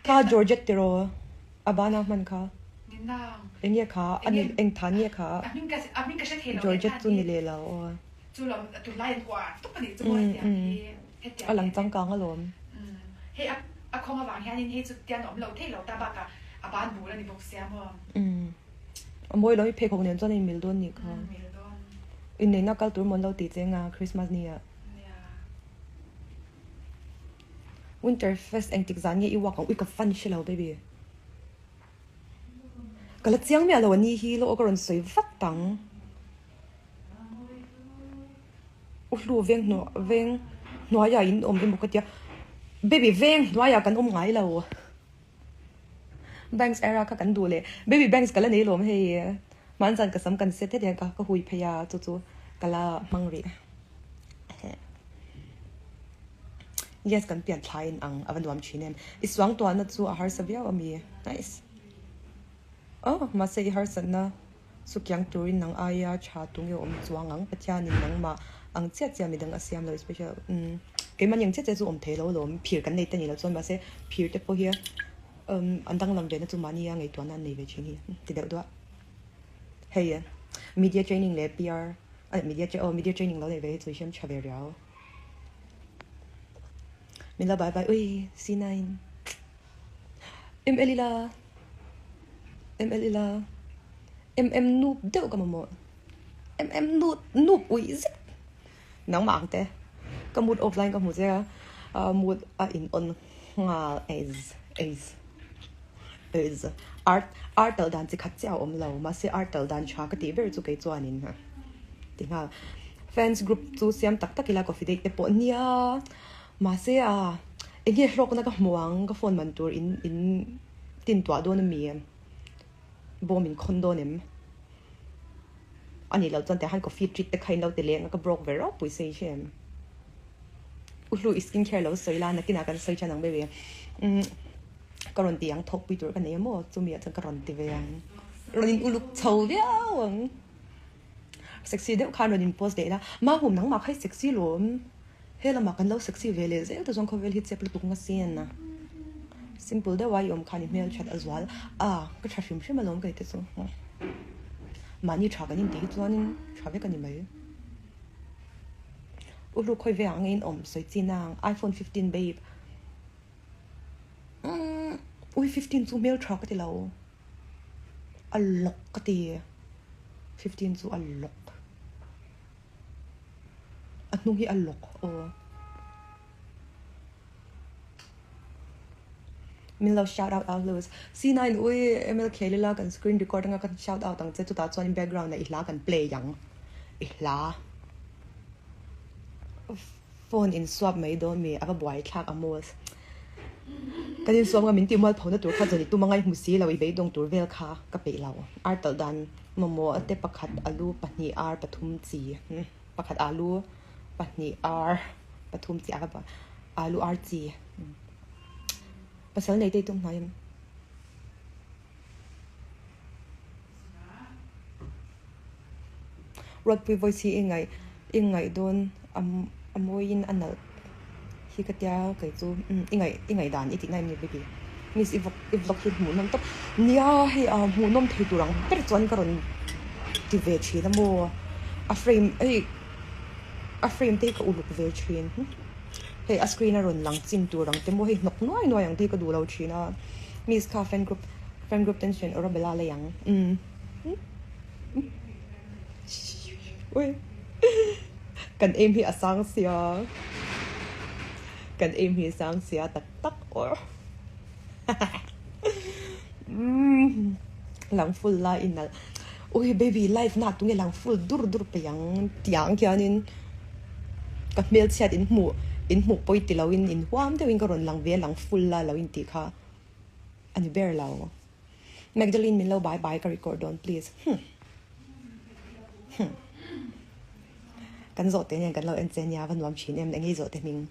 Kha Georgette tiraw a bana hman kha. Enge kha ani eng than nge kha Georgette chu ni leh lo aw. A lang changkang alawm. A mawi lo i pheikhawk nen chuan a inmil dawn nih kha. Inneihna kal tur maw an lo tih che anga Christmas ni ah. Winter fest engtik zan nge i walk ang ui ka fan hre lo baby. Ka la chiang miah lo a ni hi lawh ka rawn sawi vat ang. U hlu veng hnuah veng hnuaiah in awm emaw ka tia baby veng hnuaiah kan awm ngai lo. Banks era kha kan duh leh baby banks ka la nei lawm hei hmanzan ka sam kan set hetiang ka ka hui phei a chu chu ka la hmang rih yes kan pian thlai in ang a va nuam thin em i suang tuahna chu a harsa viau a mi nice oh mahse i harsatna chu kiang turin nang aia tha tu nge awm chuang ang Pathianin nangmah ang chiah chiah midang a siam lo special umm keimahni ang chiah chiah chu awm thei lo alawm phir kan nei te ni lo chuan mahse phir te pawh hi umm an danglam ve na chu mahni a ngaihtuahna an nei ve thin hi ti deuh duah hei media training leh PR ah media aw media training lo nei ve hi chu i hriam tha ve riau min la bye bye ui C9 ML ila. ML ila MM nup deuh ka mamawh MM nup nup uih zet nangmah ang te ka mood offline ka hmu che a mood a in on nghal ez ez ez art art tal dan chi khat chiah a awm lo mahse art tal dan tha ka tih ber chu kei chuanin ti nghal fans group chu siam tak tak ila coffee date te pawh nia mahse a eng nge hlawkna ka hmu ang ka phone man tur in in. Tin tuah dawn a mi em? Bawm in khawn dawn em? A nih loh chuan tah hian coffee treat te kha in lo ti leng a, ka broke ve reuh pui sei hre em? U Hlu i skin care lo sawi la, nakinah kan sawi than ang baby. Umm ka rawn ti ang, thawk pui tur ka nei a maw? Chumi ah chuan ka rawn ti ve ang. Rawn in uluk chho viau ang. Sexy deuh khan rawn in post leh la, Mahum nangmah kha i sexy lawm. He lamah kan lo sexy ve leh zel te chuan khawvel hi chep lutuk nga sin a. Simple deuh a i awm khan i hmelthat a zual a, ka tha hrim hrim alawm kei te chu. Mahni tha kan intih hi chuanin tha vek a ni mai. U Hlu khawi ve ang in awm sawi chi nang iPhone 15 babe. Umm ui 15 chu hmeltha ka ti lo. A lawk ka ti. 15 chu a lawk. A hnung hi a lawk aw. Min lo shout out out Lewis. C9 ui MLK lila kan screen record anga kan shout out ang che chutah chuan background ah i hla kan play ang. I hla. Phone in swap mai dawn mi a va buai thlak a Amos. Kan in swap nga min tih mual pho na tur kha zawn i tum anga i hmu si lo i beidawng tur vel kha ka peih lo. Ar talh dan Mamawh te pakhat alu pahnih ar pathum chi pakhat alu pahnih ar pathum chi a alu ar chi pasal nei te tum hnai em. Ruatpui voice hi i ngaih i ngaih dawn a mawiin a nalh hi ka tia kei chu i ngaih i ngaih dan i tihna em ni baby miss i vlog i vlog hi hmuhnawm tawp nia hei ah hmuhnawm thei tur ang ber chuan ka rawn ti ve thin a maw a frame hei a frame te hi ka uluk ve thin hei a screen a rawn lang chin tur ang te maw hei hnawk nuai nuai ang te hi ka duh lo thin a miss kha fan group fan group tension Arabella lei ang umm. Ui kan aim hi a sang sia kan aim hi a sang sia tak tak aw lang full lai in nalh ui baby live na tunge lang full dur dur pe ang tiang khianin ka hmelchhiat in hmuh in hmuh pawi ti loin in huam deuhin ka rawn lang ve lang full la lo in tih kha a ni ber lo. Magdalene min lo bye bye ka record dawn please hmm. Kan zawhte nen kan lo en che nia, va nuam thin em, eng ei zawhte hming.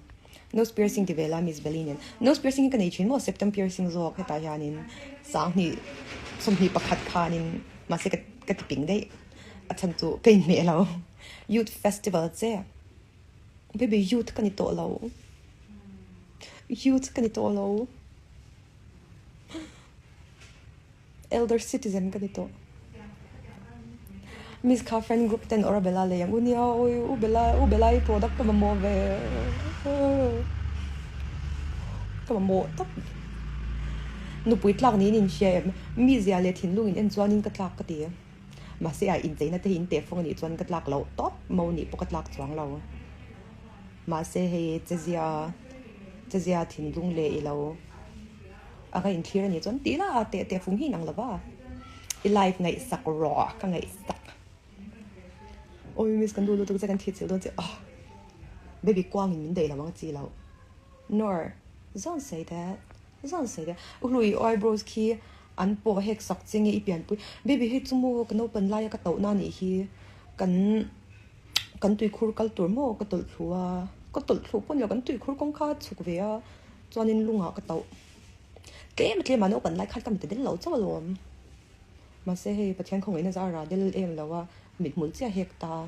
Nose piercing ti ve la Miss Belly nen. Nose piercing hi ka nei thin maw, septum piercing zawk hetah hianin 20 21 khanin mahse ka ka ti ping daih a chhan chu ka inhmeh lo. Youth festival che baby youth ka ni tawh lo youth ka ni tawh lo elder citizen ka ni tawh. Miss kha friend group ten Orabella lei ang u nia awi u Bella u Bella i product ka mamawh ve ka mamawh tak nupui tlak niin in hria em mi zia leh thinlung in en chuanin ka tlak ka ti mahse a incheina te hi in teh fawng anih chuan ka tlak loh tawp mo nih pawh ka tlak chuang lo mahse hei chezia chezia thinlung leh i lo. A ka inthlir a nih chuan tih la teh teh fung hi inang lo va, i life ngaihsak rawh ka ngaihsak. Awi miss kan duh lutuk che kan thih chilh dawn che ah baby kuang in min daih lo ang a chi loh. Nor zawn sawi that zawn sawi that u hlui eyebrows khi an pawh hek sak che nge i pianpui baby hei chu maw ka naupan laia ka tauhna anih hi kan kan tuikhur kal tur maw ka tawlh thlu a ka tawlh thlu pawh ni lo kan tuikhur kawng kha a chhuk ve a. Chuanin lungah ka tauh tlem a tlem a naupan lai khan ka mit a del lo chauh alawm. Mahse hei Pathian khawngaihna zara del em lo a, mit hmul chiah hek ta.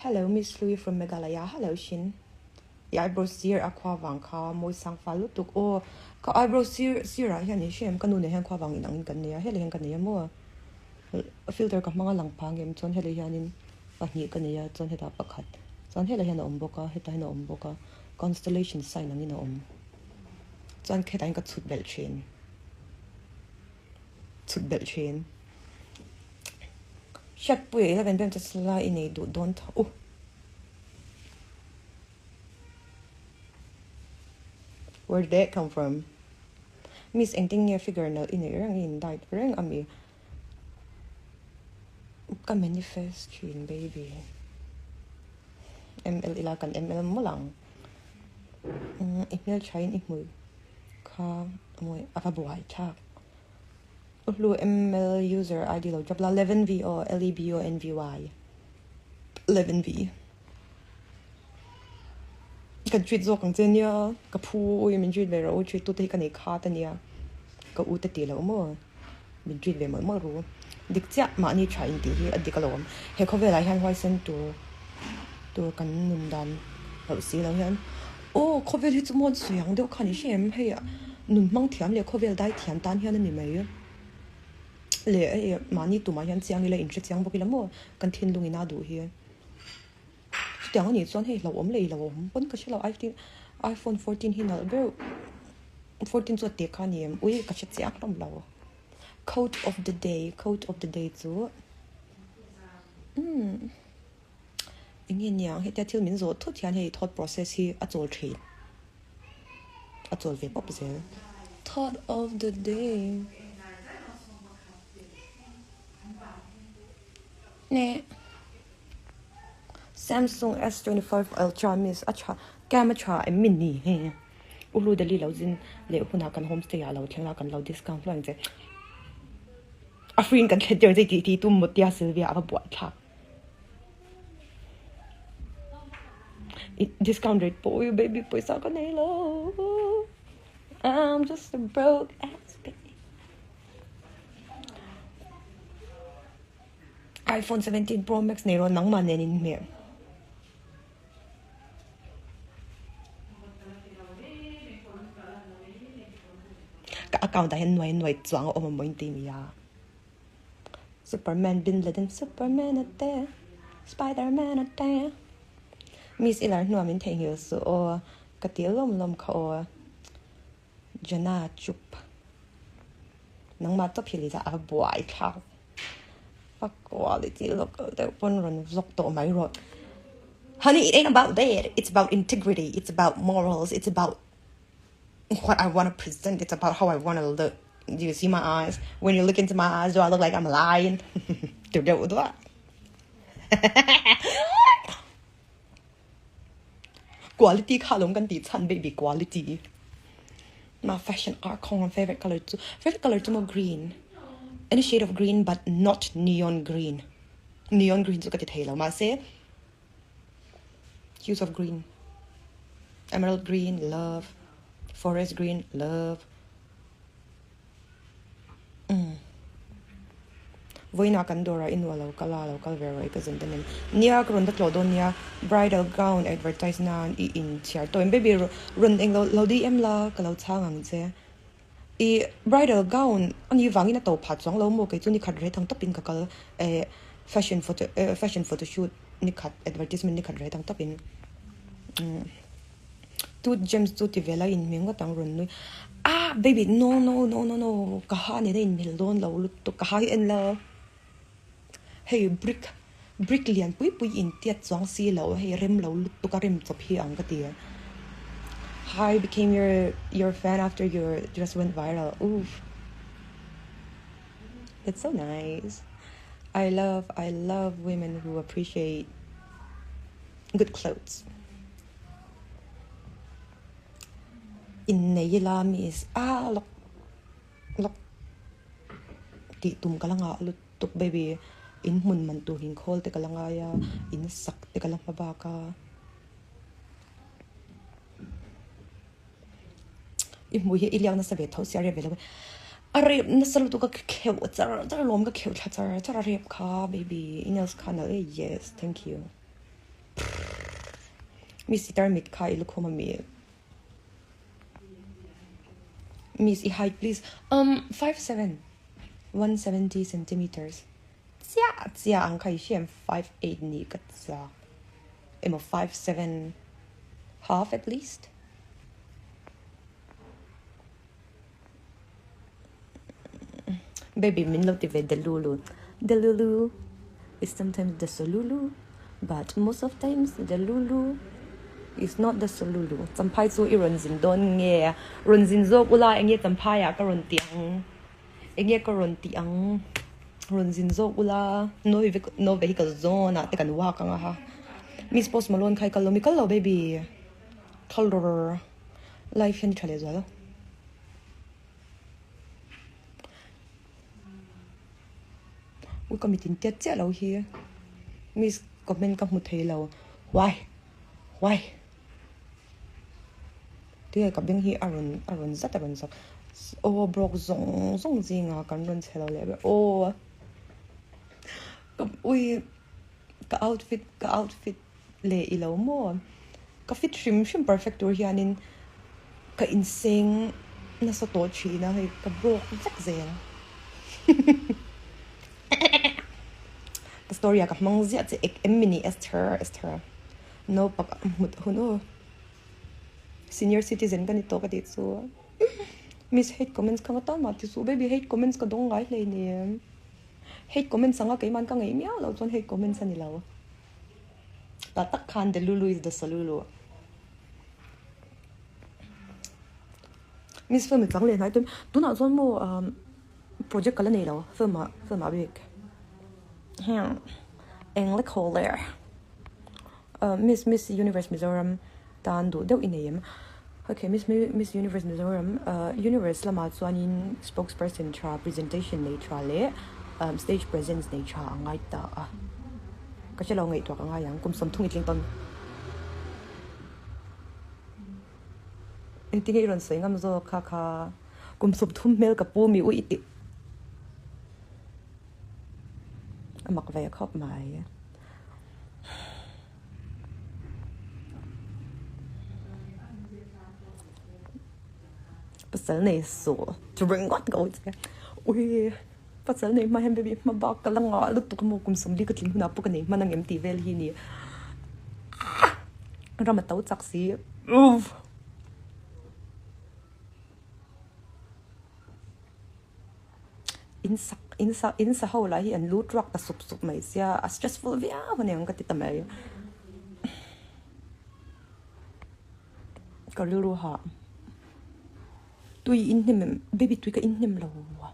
Hello Miss Hlui from Meghalaya, hello Shin. I eyebrow sir a khua vang kha mawi sang fal lutuk aw. Ka eyebrow sir sir ah hian i hre em ka nu nen hian khua vang inang in kan nei a, helai hian ka nei a maw. Filter ka hmang a lang phang em chuan helai hianin pahnih ka nei a chuan hetah pakhat chuan helai hian a awm bawk a hetah hian a awm bawk a. Constellation sign angin a awm. Chuan khetah hian ka chhut belh thin. Chhut belh thin. Hriatpuia 11 pem chu la i nei duh dawn tho. Uh! Where did that come from? Miss engtin nge figure nalh i neih reng i in diet reng ami? Ka manifest thin baby. ML ila kan ML mawlh ang. I hmelthain i hmui kha mawi a va buai thlak. U hlu ML user ID lo drop la 11V aw L E B O N V Y 11V. Kan treat zawk ang che nia ka phu ui min treat ve rawh u treat tu te hi ka nei khat ania ka u te tih loh maw. Min treat ve mawlh mawlh ru. Dik chiah mahni tha in tih hi a dik alawm. He khawvelah hian huaisen tur tur kan nun dan loh si lo hian aw khawvel hi chu mawn sawi ang deuh kha ni hre em hei nun hmang thiam leh khawvel dai thiam tan hian a ni mai leh hei mahni tumah hian chiang ila inhre chiang bawk ila maw kan thinlung in a duh hi chutiang anih chuan hei hlauhawm leh ilo awm pawn ka hre lo iPhone 14 hi nalh ber 14 chu a te kha a ni em ui ka hre chiang hlawm lo coat of the day coat of the day chu umm eng nge niang hetia thil min zawh thut hian hei thought process hi a chawl thin a chawl ve pawp zel thought of the day neh Samsung S25 Ultra miss a tha cam a tha em mi ni he U Hlu Delhi lo zin leh hunah kan homestay ah lo thleng la kan lo discount hluai ang che a free in kan thlen tir ang che tih tih tum Mutia Sylvia a va buai thlak discount rate pawh ui baby pawisa ka nei lo I'm just a broke ass baby iPhone 17 Pro Max nei rawh nangmah nen in hmeh. Ka account ah hian nuai nuai chuang a awm a maw in ti mi a. Superman Bin Laden Superman a te Spiderman a te Miss i lar hnuah min theihnghilh suh aw ka ti lawm lawm kha aw. Jana chup nangmah tawp hi lisa a va buai thlak fuck quality local deuh pawn rawn vlog tawh mai rawh honey it ain't about that it's about integrity it's about morals it's about what I want to present it's about how I want to look do you see my eyes when you look into my eyes do I look like I'm lying tur deuh duah Quality kha alawm kan tih chhan baby quality. Ma fashion art khawng ang favorite color chu favorite color chu maw green any shade of green but not neon green. Neon green chu ka ti thei lo mahse hues of green emerald green love forest green love umm vawiinah kan dawrah i nuah lo kal a lo kal ve rawh i ka zin ta nem nia ka rawn ta tlawh dawn nia bridal gown advertise nan i inchhiar tawh em baby rawn eng lo lo DM la ka lo chhang ang che. I bridal gown a nih vangin a to phah chuang lo maw kei chu nikhat reh thang tawpin ka kal eh fashion photo eh fashion photo shoot nikhat advertisement nikhat reh thang tawpin umm tooth gems chu ti vel a inhmeh ngawt ang rawn nui ah baby no no no no no ka ha nena inhmel dawn lo lutuk ka ha hi en la hei brick brick lian pui pui intiat chuang si lo hei rem lo lutuk a rem chawp hi ang ka ti hi became your your fan after your dress went viral oof that's so nice I love I love women who appreciate good clothes innei ila miss ah lawk lawk tih tum ka la ngah lutuk baby in hmun man tur in khawl te ka la ngai a in sak te ka la hma bak a i hmuh hi i liak nasa ve tho sia rep ve lo a rep nasa lutuk a kheuh char char lawm ka kheuh thla char char a rep kha baby i nails kha nalh e yes thank you mi sitar mit kha i lukhum ami. Miss i height please um 5'7 170 centimeters chiah chiah ang kha i hriam 5'8 nih ka chak emaw 5'7 half at least baby min lo ti ve delulu delulu is sometimes the solulu but most of times delulu is not the solulu champhai chu i rawn zin dawn nge rawn zin zawk ula enge champhai ah ka rawn ti ang enge ka rawn ti ang rawn zin zawk ula no no vehicle zone ah te kan walk ang a ha miss post malone kha i kal lo mi kal lo baby color life hian i tha leh zual. Ui ka mit in tiat chiah lo hi miss comment ka hmu thei lo why why tinge ka beng hi a rawn a rawn zat a rawn zak aw broke zawng zawng zinga kan rawn chhe lo leh ber aw ka ui ka outfit ka outfit leh i lo maw? Ka fit hrim hrim perfect tur hianin ka inseng nasa tawh thin a, hei ka broke vek zel. Ka story ah ka hmang ziah che ek em mini Esther Esther naupang a hmut hun aw. Senior citizen ka ni tawh ka tih chu. Miss hate comments ka nga tan mah ti suh baby hate comments ka dawng ngai hleinem. Hate comments anga keiman ka ngaih miau loh chuan hate comments a ni lo. Ta tak khan Delulu is the Solulu. Miss film i chang leh hnai tun tunah chuan maw um project ka la nei lo film ah film ah bik hmm eng le khaw le uh Miss Miss Universe Mizoram tan duh deuh i nei em okay Miss Miss Universe Mizoram uh Universe lamah chuanin spokesperson tha presentation nei tha leh um stage presence nei tha a ngai ta a. Ka hre lo ngaihtuah ka ngai ang, kum sawmthung i tling tawn. Engtin nge i rawn sawi ngam zawk kha kha kum sawmthum hmel ka pu mi ui i tih a mak ve khawp mai. Pasal nei suh chu ringawt ka ui che ui. Pasal nei hma hian baby hma bak ka la ngah lutuk a maw kum sawmli ka tling hunah pawh ka nei hman ang em tih vel hi ni ram a to chak si uff in sak in sa in sa ho lah hi an lut ruak ta sup sup mai sia a stressful viau a niang ka ti ta mai ka rilru hah. Tui in hnem em? Baby tui ka in hnem lo a.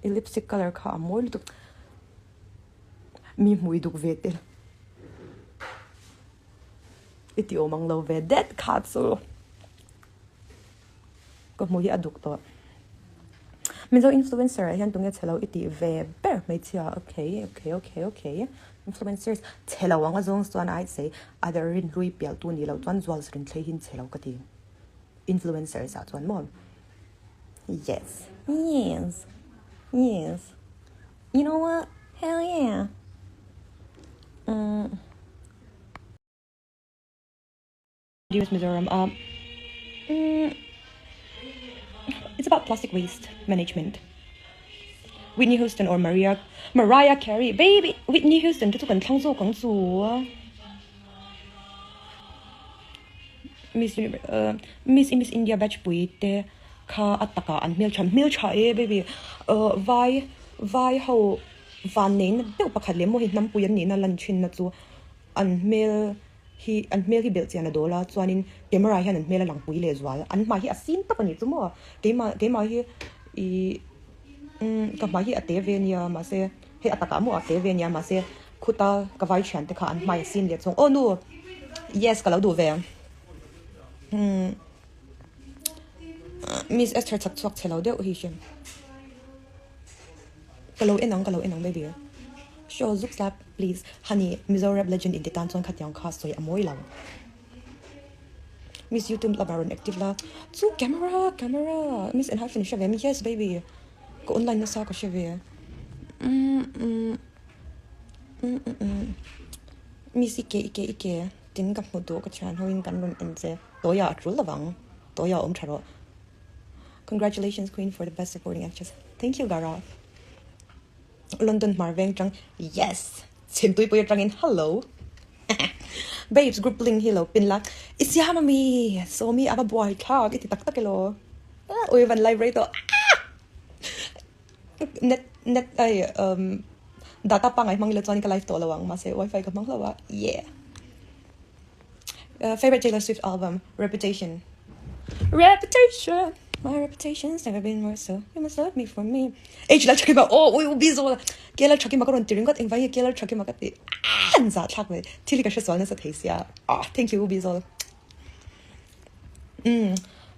I lipstick colour kha a mawi lutuk. Mi hmui duk ve tel. I ti awm ang lo ve det kha chu. Ka hmu hi a duk tawh. Mizo influencer ah hian tunge chhelo i tih ve ber hmeichhia okay okay okay okay influencers chhelo anga zawng chuan I'd say other rinhlui pial tu nih loh chuan zual rinhlei hi chhelo ka ti influencers ah chuan maw yes yes yes you know what hell yeah umm. News Mizoram a It's about plastic waste management Whitney Houston or Maria Mariah Carey baby Whitney Houston te chu kan thlang zawk ang chu Miss uh, Miss Miss India batch pui te kha a taka an hmel tha hmel tha e baby uh, vai vai ho van nei na deuh pakhat leh maw hi hnampui an nihna lan thin na chu an hmel hi an hmel hi belh chian a dawl a chuanin camera hian an hmel a lang pui leh zual an hmai hi a sin tawp a nih chu maw keimah keimah hi ihh umm ka hmai hi a te ve ania mahse hei a takah maw a te ve ania mahse khuta ka vai thian te kha an hmai a sin leh chuang aw nu yes ka lo duh ve umm miss Esther chak chhuak chhe lo deuh hi hrim ka lo en ang ka lo en ang baby. Show zuk slap please honey Mizo rap legend inti tan chuan khatiang kha sawi a mawi lo Miss YouTube lamah rawn active la chu camera camera Miss en hyphen i hre ve em yes baby ka online nasa ka hre ve umm umm umm umm Miss i ke i ke i ke tin ka hmu duh ka thian ho in kan rawn en che tawia a tul lovang tawia a awm tha rawh Congratulations queen for the best supporting actress thank you Gaurav. London hmar veng tang yes Chhimtuipui atangin hello Babes group link hi lo pin la i siam ami sawmi ava buai thlak i ti tak tak elaw ui van live rei tawh net net ai um data pangai hmang ila chuan ka live tawh lo ang mahse wifi ka hmang hlauh a yeah Favorite Taylor Swift album Reputation Reputation My reputation's never been worse so you must love me for me H la thakima oh ui ubi zo la ke la thakima ka rawn ti ringawt engvai nge ke la thakima ka ti ah an zah thlak mai thil hi ka hre sual nasa thei sia ah thank you ubi zo umm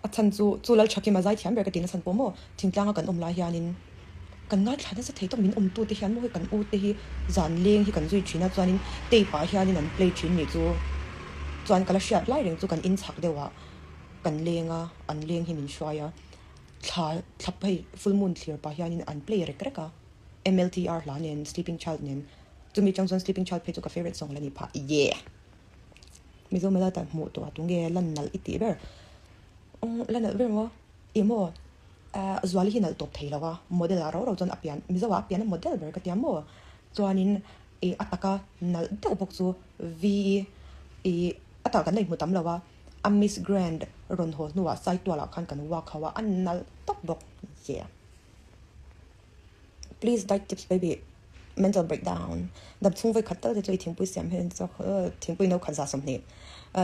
a chhan chu chu lal thakima zai thiam ber ka ti na chhan pawh maw thingtlanga kan awm lai hianin kan ngaithla nasa thei tawp min awm tu te hian maw hei kan u te hi zan leng hi kan zui thin a chuanin tape ah hianin an play thin nih chu chuan ka la hriat lai reng chu kan in chhak deuh ah kan leng a an leng hi min hruai a thla thla hei full moon thlir pah hianin an play rek rek a M_L_T_R hla nen sleeping child nen chumi atang chuan sleeping child phei chu ka favourite song la ni phah yeah Mizo mala tan hmuh tawh ah tunge lan nalh i tih ber la nalh ber maw ih maw ahh Zuali hi nalh tawp thei lo a model ah rau rau chuan a pian Mizo ah a pian a model ber ka tia maw chuanin ih a taka nalh deuh bawk chu V ih a tak kan la inhmu tam lo a a Miss Grand rawn haw hnuah Saitual ah khan kan walk ho a a nalh tawp bawk yeah. Please diet tips baby mental breakdown dam chhung vawi khat tal te chu i thingpui siam hian chuak thingpui no khat za 20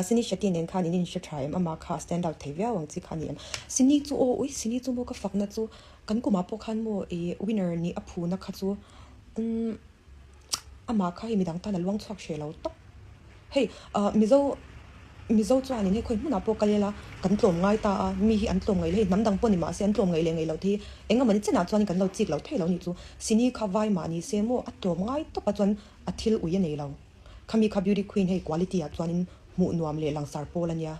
Sini Shetty nen khan in inhre tha em ama kha stand out thei viau ang chi kha ni em Sini chu aw ui Sini chu maw ka fakna chu kan kumah pawh khan maw i winner nih a phuna kha chu umm Amah kha hei midang tan a luang chhuak hreh lo tawp. Hei Mizo Mizo chuanin hei khawi hmunah pawh kal ila kan tlawm ngai ta a, mi hi an tlawm ngaih lo hei hnam dang pawh ni mahse an tlawm ngaih leh ngaih loh te hi eng emawni chenah chuan kan lo chik lo thei lo nih chu. Sini kha vai mah ni se maw a tlawm ngai tawp a chuan a thil ui a nei lo. Khami kha beauty queen hei quality ah chuanin hmuh nuam leh langsar pawl a nia.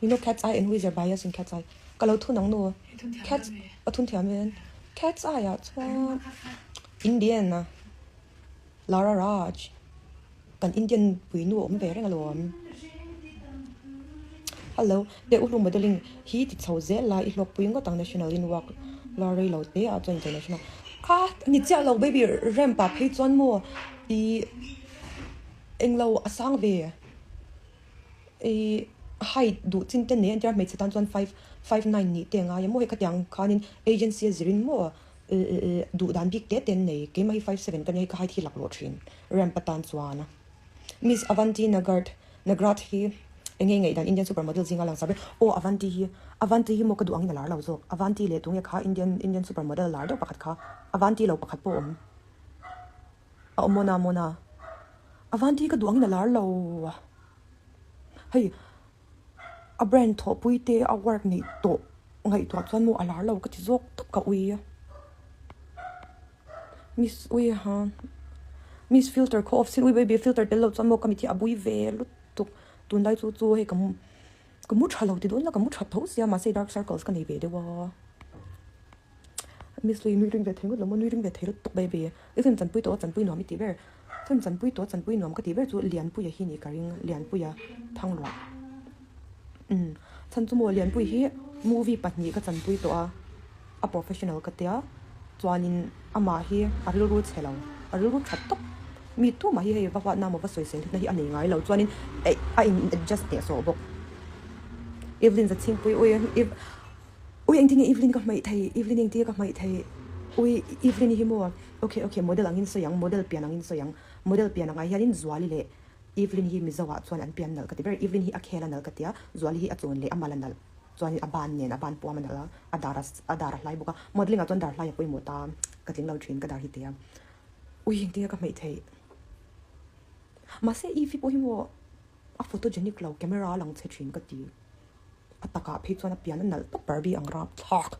You know cat's eye and who is your bias in cat's eye? Ka lo thun ang nu. Cat's a thun thiam ven. Cat's eye ah chuan Indian a Lara Raj kan Indian pui nu awm ve reng alawm. Hello, te u hlu modeling hi ti chho zel la i hlawkpui ngawt ang national in work la rei lo te ah chuan international. Ah ni chiah lo baby ramp ah phei chuan maw i Englo a sang ve. I height duh chin te nei an tia hmeichhe tan chuan five five nine nih te a ngai a maw hei khatiang khanin agency a zirin maw duh dan bik te te an nei keimah hi five seven ka nia hei ka height hi laklawh thin ramp atan chuan a Miss Avanti Nagart Nagrat hi eng nge ngaihdan Indian super model zinga lang sar ber aw Avanti hi Avanti hi maw ka duh angin a lar lo zawk Avanti leh tunge kha Indian Indian super model lar deuh pakhat kha Avanti lo pakhat pawh a awm. A awm mawna mawna. A van ti ka duh angin a lar lo. Hei a brand thawhpui te a work neih tawh ngaihtuah chuan maw a lar lo ka ti zawk tawp ka ui a. Miss ui ha Miss filter khaw off sin ui baby filter tel lo chuan maw ka mit hi a bui ve lutuk tunlai chu chu hei ka ka mu tha lo ti dawn la ka mu tha tho sia mahse dark circles ka nei ve deuh a. Miss lui nui ring ve thei ngawt lo maw nui ring ve thei lutuk baby i film chanpui tawh a chanpui nuam i tih ber film chanpui tawh a chanpui nuam ka tih ber chu Lianpuia hi nih ka ring Lianpuia Thangluah umm chhan chu maw Lianpui hi movie pahnih ka chanpui tawh a a professional ka tia chuanin amah hi a rilru chhe lo a rilru tha tawp mi tumah hi hei va huatna emaw va sawisel hlutna hi a nei ngai lo chuanin eih a in adjust teh sawh bawk Evelyn Zachhingpui ui Ui engtin nge Evelyn ka hmaih thei, Evelyn engtin nge ka hmaih thei, ui Evelyn hi maw, ok ok model angin sawi ang, model pian angin sawi ang, model pian angah hianin Zuali leh Evelyn hi Mizo ah chuan an pian nalh ka ti ber, Evelyn hi a khel a nalh ka tia, Zuali hi a chawn leh a mal a nalh, chuanin a ban nen a ban puam a nalh a, a dar a dar a hlai bawk a, modelling ah chuan dar hlai a pawimawh ta, ka tling lo thin ka dar hi tia, ui engtin nge ka hmaih theih, mahse Evie pawh hi maw a photogenic lo, camera a lang chhe thin ka ti. A takah phei chuan a pian a nalh tawp Barbie ang rap thlak.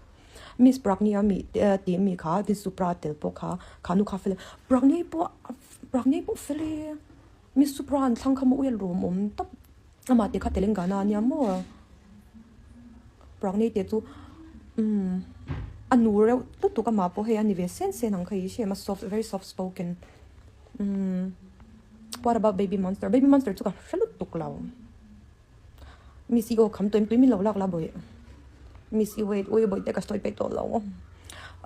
Miss Pragnia mi tih mi kha Miss Supra tel pawh kha kha nu kha fel e. Pragnia pawh Pragnia pawh fel e. Miss Supra an thlang kha maw ui a lawmawm tawp. Amah te kha Telangana ania maw. Pragnia te chu umm a nu reuh lutuk amah pawh hei a ni ve sen sen ang kha i hria em a soft very soft spoken. Umm what about baby monster baby monster chu ka hre lutuk lo. Miss i aw kham tawh em tui min lo lak la bawih Miss i wait ui bawih te ka sawi peih tawh lo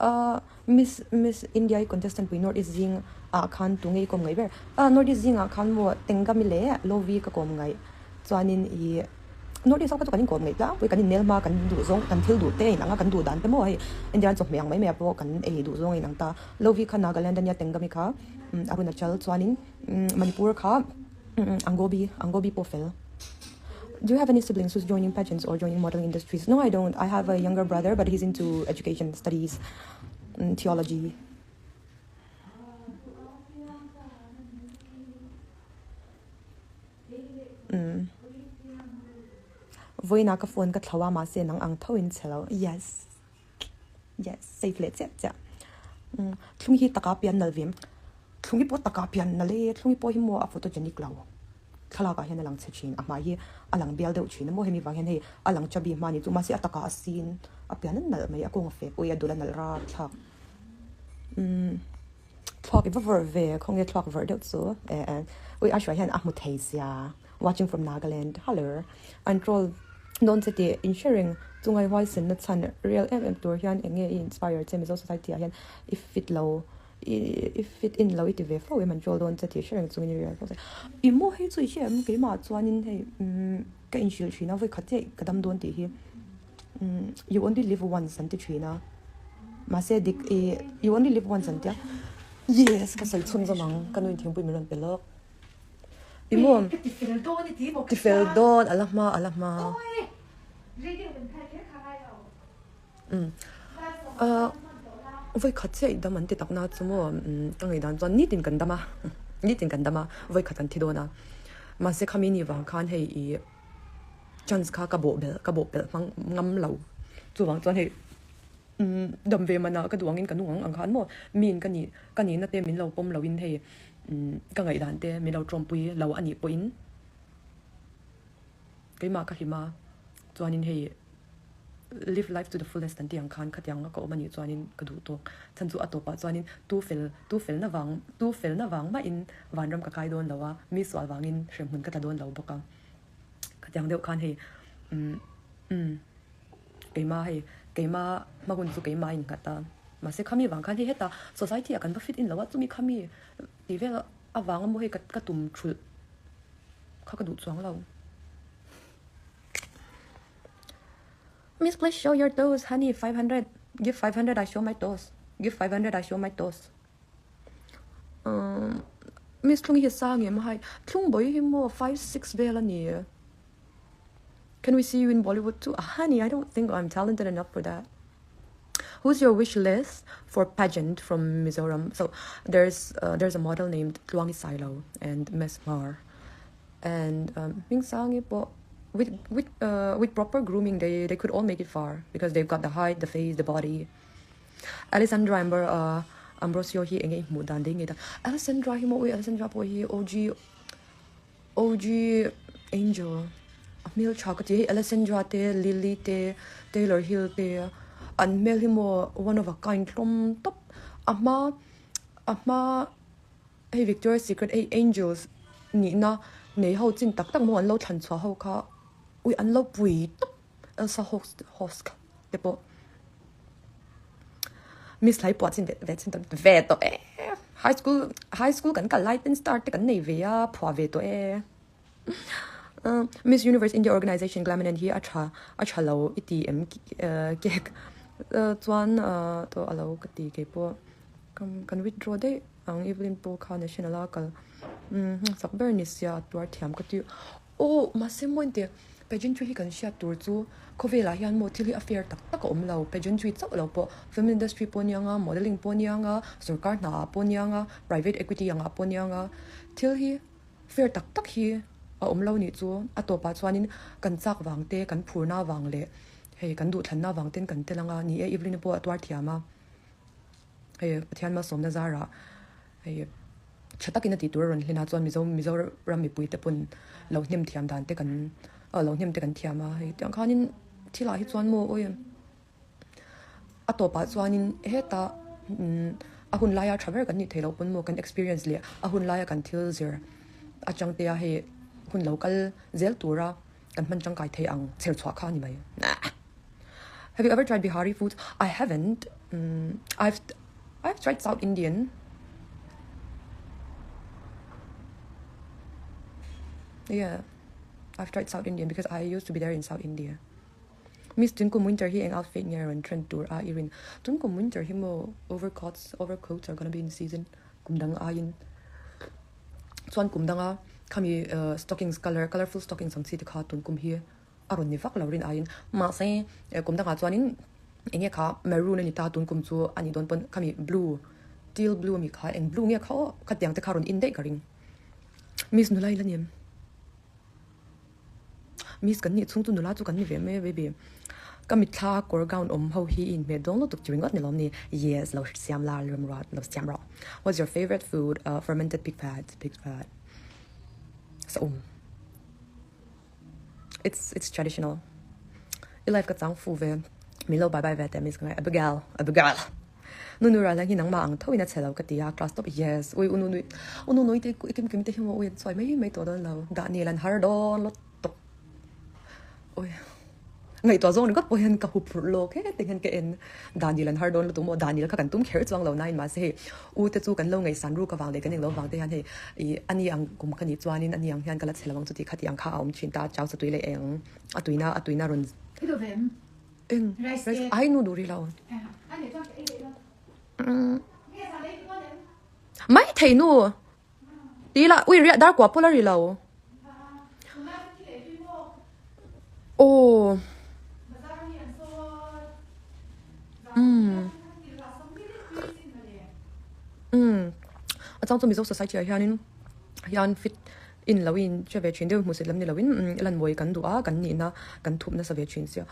ah Miss Miss India i contestant pui North East zing ah khan tu nge i kawm ngaih ber ah North East zing ah khan maw Tengami leh Lovi ka kawm ngaih chuanin ih North East ho kha chu kan inkawm ngaih tlangpui kan innel hma kan duh zawng kan thil duh te a inang a kan duh dan te maw hei India an chawhmeh ang mai mai ah pawh kan ei duh zawng a inang ta Lovi kha Nagaland ania Tengami kha Arunachal chuanin Manipur kha. Angobi, Angobi pawh fel. Do you have any siblings who's joining pageants or joining modeling industries? No, I don't. I have a younger brother, but he's into education, studies, theology. Mm. Voina ka phone ka thlawa ma se nang ang tho in chelo. Yes. Yes, safe leh chiah chiah. Umm thlung hi taka pian nalh vem. Thlung hi pawh taka pian nalh e, thlung hi pawh hi maw a photogenic lo. Thlalak ah hian a lang chhe thin, a hmai hi a lang bial deuh thin a maw hemi vang hian hei a lang chabi hma ni chu mahse a taka a sin a pian a nalh mai a kawng a fek ui a dul a nalh rar thlak. Umm thluak i va vawrh ve khawnge thluak vawrh deuh chu eh eh ui a hruai hian a hmu thei sia. Watching from Nagaland hello an troll dawn che tih in hre reng chu ngaihhuai senna chhan real em em tur hian eng nge i inspire che Mizo society ah hian i fit lo i fit in lo i ti ve fo em an troll dawn che tih hre reng chungin i real fo che i maw hei chu i hre em keimah chuanin hei umm ka inhrilh thin a vawi khat chiah ka dam dawn tih hi umm you only live once an ti thin a mahse dik i you only live once an tia yes ka sawi chhunzawm ang ka nu in thingpui min rawn pe lawk. I maw? Ka ti fel dawn i ti maw? Ti fel dawn, a la hma, a la hma. Awi! Radio kan khai kher kha ngai lo. Um. Uh, voi khat chiah i dam an ti tak na chu maw? Um, ka ngaih dan chuan nitin kan dam a. Nitin kan dam a, voi khat kan thi dawn a. Mahse khami ni vang khan hei i chance kha ka bawh bel, ka bawh pelh hmang ngam lo. Chuvang chuan hei um dam ve mana ka duh angin ka nung ang ang khan maw? Miin ka nih, ka nihna te min lo pawm loin hei Ka ngaihdan te min lo tawmpui lo a nih pawhin keimah ka hlim a, chuanin hei live life to the fullest an tih ang khan khatiang a ka awm a nih chuanin ka duh tawk. Chhan chu a tawpah chuanin tu fel tu felna vang tu felna vang mahin vanram ka kai dawn lo a, mi sual vangin hremhmun ka tla dawn lo bawk a. Khatiang deuh khan hei umm umm. Keimah hei, keimah hma hun chu keimah a innghat a, mahse khami vang khan hei hetah society ah kan va fit in lo a, chumi khami tih vel avang a maw hei ka tum thulh kha ka duh chuang lo. Miss please show your toes honey 500 give 500 I show my toes give 500 I show my toes umm Miss thlung hi sang em hai thlung bawi hi maw 5 6 vel a ni. Can we see you in Bollywood too? Honey, I don't think I'm talented enough for that. Who's your wish list for pageant from Mizoram? So there's uh, there's a model named Tluangi Silo and Mesmar. And um, Ming Sangi po With with uh with proper grooming they they could all make it far because they've got the height, the face, the body. Alessandra Amber uh Ambrosio hi enge i hmuh dan dei ngei ta. Alessandra hi maw ui Alessandra pawh hi OG OG Angel a hmel tha ka ti hei Alessandra te Lily te Taylor Hill te an hmel hi maw one of a kind hlawm tawp a hma a hma Hei Victoria's Secret hei Angels nihna nei ho chin tak tak maw an lo thlan chhuah ho kha ui an lo pui tawp Elsa Hosk Hosk te pawh Miss hlai pawh a chin ve ve chin tawh ve tawh e high school high school kan kal lai ten star te kan nei ve a phuah ve tawh e Miss Universe India Organization Glaminant hi a tha a tha lo i ti em kek chuan tawh a lo ka ti keipawh kan withdraw daih. Ang Evelyn pawh kha national a kal sak ber ni sia a tuar thiam ka ti. Aw mahse maw engti pageantry hi kan hriat tur chu khawvelah hian maw thil hi a fair tak tak a awm lo. Pageantry chauh lo pawh film industry pawh nia nga, modelling pawh nia nga, sorkar hna ah pawh nia nga, private equity ang ah pawh nia nga thil hi fair tak tak hi a awm lo nih chu. A tawpah chuanin kan chak vang te, kan phurna vang leh hei kan duhthlanna vang ten kan tel anga ni e Evelyn-i pawh a tuar thiam a. Hei Pathian malsawmna zarah hei tha takin a tih tur a rawn hlen a chuan Mizo Mizoram mipui te pawn lo hnem thiam dan te kan ah lo hnem te kan thiam a hei tiang khanin thil ah hi chuan maw awi a tawpah chuanin hetah umm a hun laia tha ber kan nih theih loh pawn maw kan experience leh a hun laia kan thil zir atang te a hei hun lo kal zel tura kan hman tangkai thei ang chher chhuah kha a ni mai. Have you ever tried Bihari food? I haven't. Um, I've I've tried South Indian. Yeah, I've tried South Indian because I used to be there in South India. Miss Tunkum winter hi eng outfit nge rawn trend tur a i rin. Tunkum winter hi mo overcoats overcoats are gonna be in season kum dang aiin. Chuan kum danga khami stockings color colorful stockings ang chi te kha tun kum hi a rawn ni vak lo rin aiin mahse kum dangah chuanin eng nge kha maroon a ni ta tun kum chu a nih dawn pawn khami blue teal blue ami kha eng blue nge kha aw khatiang te kha rawn in daih ka ring miss nula ila ni em miss kan nih chhung chu nula chu kan ni ve mai a baby ka mitthla kawr gown awm ho hi i inhmeh dawn lutuk chi ringawt ni lawm ni yes lo siam la remruat lo siam rawh what's your favourite food fermented pig fat pig fat saum. It's it's traditional. I life ka chang fu ve. Mi lo bye bye ve te miss ka ngai. Abigail, Abigail. Nu nu ra lang hi nangma ang tho in a che lo ka ti a class top yes. Ui unu nui unu nui te kim kim te hi mo ui choi mai mai to don lo. Da ni lan har don lot tok. Ui. Ngaihtuah zawng ringawt pawh hian ka hup rulh lawk he ti hian ka en. Daniel an har dawn lutuk maw? Daniel kha kan tum kher chuang lo nain mahse hei u te chu kan lo ngaihsan ruk avang leh kan englo vang te hian hei ih ani ang kum ka nih chuanin ani ang hian ka la chhe lo ang chuti khati ang kha a awm thin ta chau sa tui leh eng a tuina a tuina rawn eng rice ai nu duh rih lo mai thei nu Ti ila ui riah dar kuah pawh la ri lo. Aw. Umm. Umm. A chang chu Mizo society ah hianin hian fit in lo in hre ve thin deuh hmuhsit lam ni loin lan mawi kan duh a kan nihna kan thup nasa ve thin sia.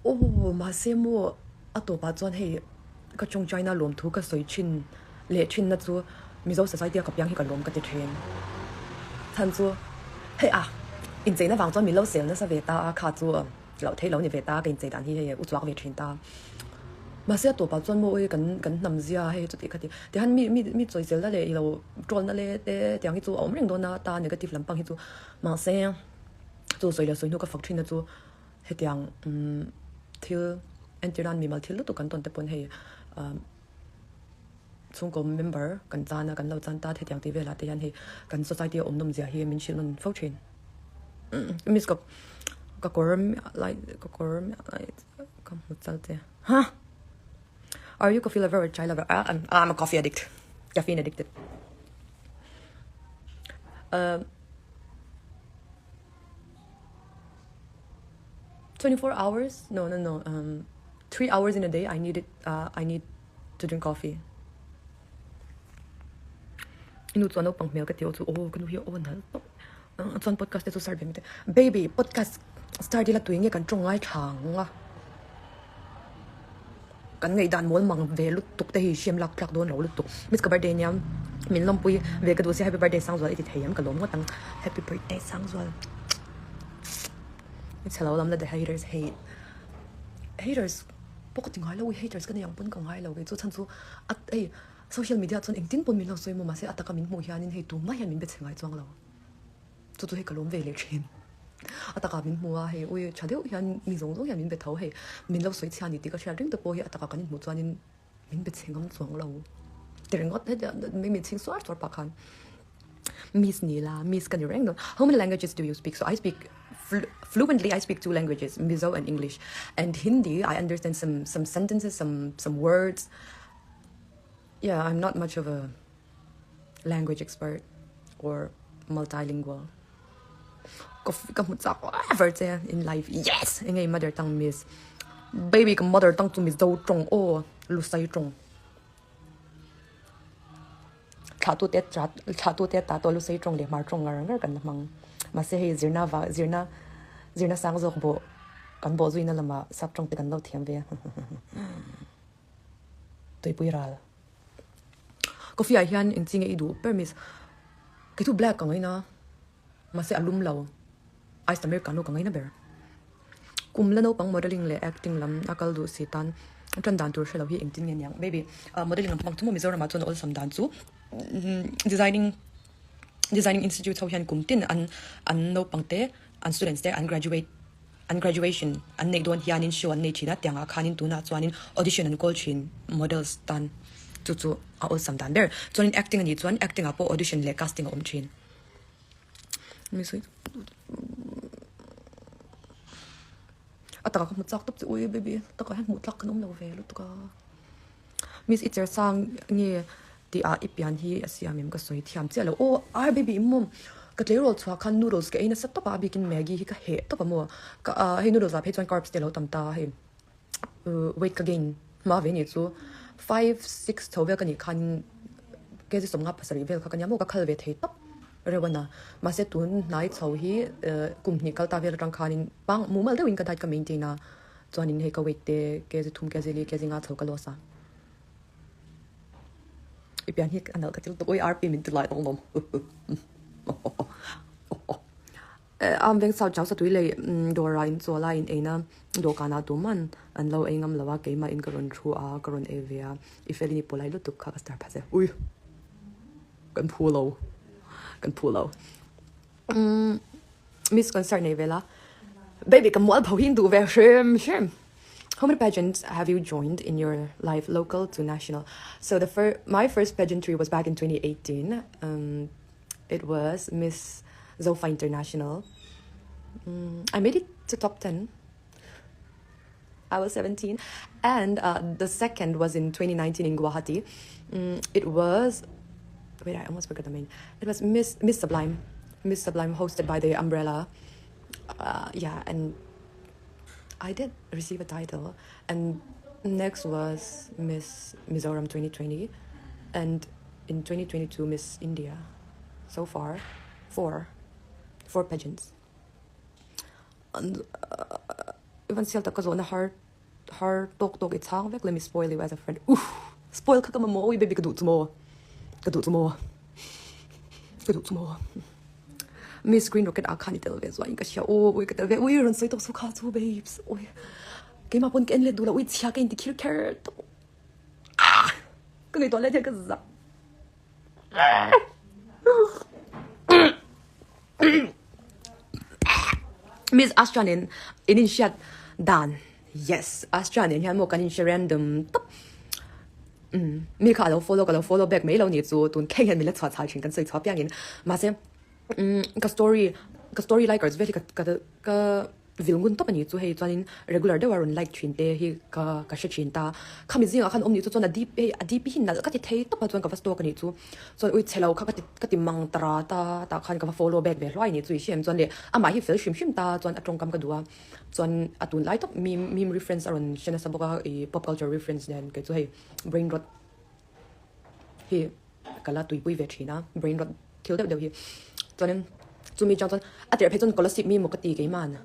Aw mahse maw a tawpah chuan hei ka tawngtaina lawmthu ka sawi thin leh thinna chu Mizo society a ka piang hi ka lawm ka ti thin. Chhan chu hei a incheina vang chuan min lo sel nasa ve ta a kha chu loh theih lo ni ve ta ka inchei dan hi hei u chuak ve thin ta. Mahse a tawpah chuan maw awi kan kan hnam zia hei chuti khati tihian mi mi mi chawiselna leh ilo troll na leh te tiang hi chu a awm reng dawn a ta negative lampang hi chu mahse chu sawi leh sawi hnu ka fak thin na chu Hetiang thil entir nan mimal thil lutuk kan tawn te pawn hei chhungkaw member kan chan a kan lo chan ta hetiang tih velah te hian hei kan society a awm nawm zia hi min hrilh nawn fo thin. Miss ka ka kawr lai ka kawr lai ka hmu chal che ha Are you coffee lover or chai lover? Ah I'm I'm a coffee addict caffeine addicted. Uh, 24 hours no no no um 3 hours in a day I need it uh, I need to drink coffee inu chuan naupang hmel ka ti aw chu aw ka nu hi aw nal tawp. Chuan podcast te chu start ve mai teh. Baby, podcast start ila tui nge kan tawng ngai thla ang a. Kan ngaihdan mawl mang ve lutuk te hi hriam lak tlak dawn lo lutuk. Miss ka birthday nia min lawmpui ve ka duh sia happy birthday Sangzual i ti thei em ka lawm ngawt ang. Happy birthday Sangzual. I chhe lo lam la the haters hate. Haters pawh ka ti ngai lo i haters ka nei ang pawn ka ngai lo kei chu chhan chu a hei social media chuan engtin pawn min lo sawi maw mahse a taka min hmuh hianin hei tumah hian min be chhe ngai chuang lo. Chu chu hei ka lawm ve leh thin. A takah min hmu a, hei ui tha deuh hian mi zawng zawng hian min be tho hei. Min lo sawi chhia ni tih ka hriat reng te pawh hi a takah kan inhmuh chuanin min be chhe ngam chuang lo. Ti ringawt hetiang min min chhing suar suar pah khan Miss ni la, Miss ka ni reng dawn. How many languages do you speak? So I speak fluently I speak two languages, Mizo and English. And Hindi, I understand some some sentences, some some words. Yeah, I'm not much of a language expert or multilingual ka ka hmu chak ever che in life yes enge i mother tongue miss baby ka mother tongue chu mizo tawng aw lusai tawng thlah tu te thlah tu te ta tawh lusai tawng leh hmar tawng ngar ngar kan la hmang mahse hei zirna va zirna zirna sang zawk bawh kan bawh zuina lamah sap tawng te kan lo thiam ve a tuipui ral. Coffee ah hian eng chi nge i duh ber miss? Kei chu black ka ngaina mahse a lum lo iced americano ka ngaina ber. Kum la naupang modelling leh acting lam a kal duh si tan tan dan tur hre lo hi engtin nge niang baby modelling lam pang chu maw Mizoram ah chuan a awlsam dan chu designing designing institute ho hian kum tin an an naupang te an students te an graduate An graduation an neih dawn hianin show an nei thin a, tiangah khanin tunah chuanin audition an call thin models tan chu chu a awlsam dan ber. Chuanin acting a nih chuan acting ah pawh audition leh casting a awm thin. A takah ka hmu chak tawp che ui baby takah hian hmuh tlak kan awm lo ve lutuk a. Miss i cher sang nge tih ah i pian hi a siam em ka sawi thiam chiah lo aw ar baby i mawm ka tleirawl chhuah khan noodles ka ei nasa tawp a a bikin maggi hi ka heh tawp a maw ka ah hei noodles ah phei chuan carbs te a lo tam ta hei weight ka gain hma ve nih chu 5 6 tho vel ka nih khan kg 57 vel kha ka nia maw ka khal ve thei tawp reuh a na mahse tun hnai chho hi kum hnih kal ta vel atang khanin pang mumal deuhin ka diet ka maintain a. Chuanin hei ka weight te kg thum kg li kg nga chho ka loss a. I pian hi a nalh ka ti lutuk ui RP min ti lai tawng lawm. Am veng south chau satui lei dawrah in chawl a in eina dawhkanah tuman an lo ei ngam lo a keimah in ka rawn thu a ka rawn ei ve a i felin i pawlai lutuk kha ka star phah che ui kan phu lo kan phu lo. Miss concert nei vel a. Baby ka mual pho hi in duh ve hrim hrim. How many pageants have you joined in your life local to national? So the fir my first pageantry was back in 2018. Um, it was Miss Zofa International. Um, I made it to top 10. I was 17. And uh, the second was in 2019 in Guwahati. Um, it was, wait, I almost forgot the name. It was Miss, Miss Sublime. Miss Sublime hosted by the Umbrella. Uh, yeah, and I did receive a title. And next was Miss Mizoram 2020. And in 2022, Miss India. So far, four. Four pageants. Ivan sial tak ka zawhna har har tawk tawk i chhang vek let me spoil you as a friend uff spoil kha ka mamawh ui baby ka duh chu maw ka duh chu maw ka duh chu maw miss green rocket ah khan i tel ve zuain ka hria aw ui ka tel ve ui rawn sawi tawk su kha chu babes ui keimah pawn ka en let duh lo ui chhia ka inti khir kher tawp ah ka ngaihtuah let hian ka zak. Miss Astra nen in inhriat dan yes Astra nen hian maw kan inhre random tawp umm mi kha alo follow ka lo follow back mai lo ni chu tun thleng hian min la chhuah chhal thin kan sawi chhuah piangin mahse umm ka story ka story likers vel hi ka ka ka Vil ngun tawp a ni chu hei chuanin regular deuha rawn like thin te hi ka ka hre thin ta. Khami zingah khan awm nih chu chuan a dp hei a dp hi nalh ka ti thei tawp a chuan ka va stalk a nih chu. Chuan ui chhe lo kha ka ti ka ti mang ta ra ta tah khan ka va follow back ve hluai a nih chu i hriam chuan leh amah hi fel hrim hrim ta chuan a tawngkam ka duh a chuan a tunlai tawp meme meme reference a rawn hre nasa bawk a ih pop culture reference nen kei chu hei brain rot hi ka la tuipui ve thin a brain rot thil deuh deuh hi chuanin. Chumi chang chuan a tirh phei chuan Kolasib mi maw ka ti keiman.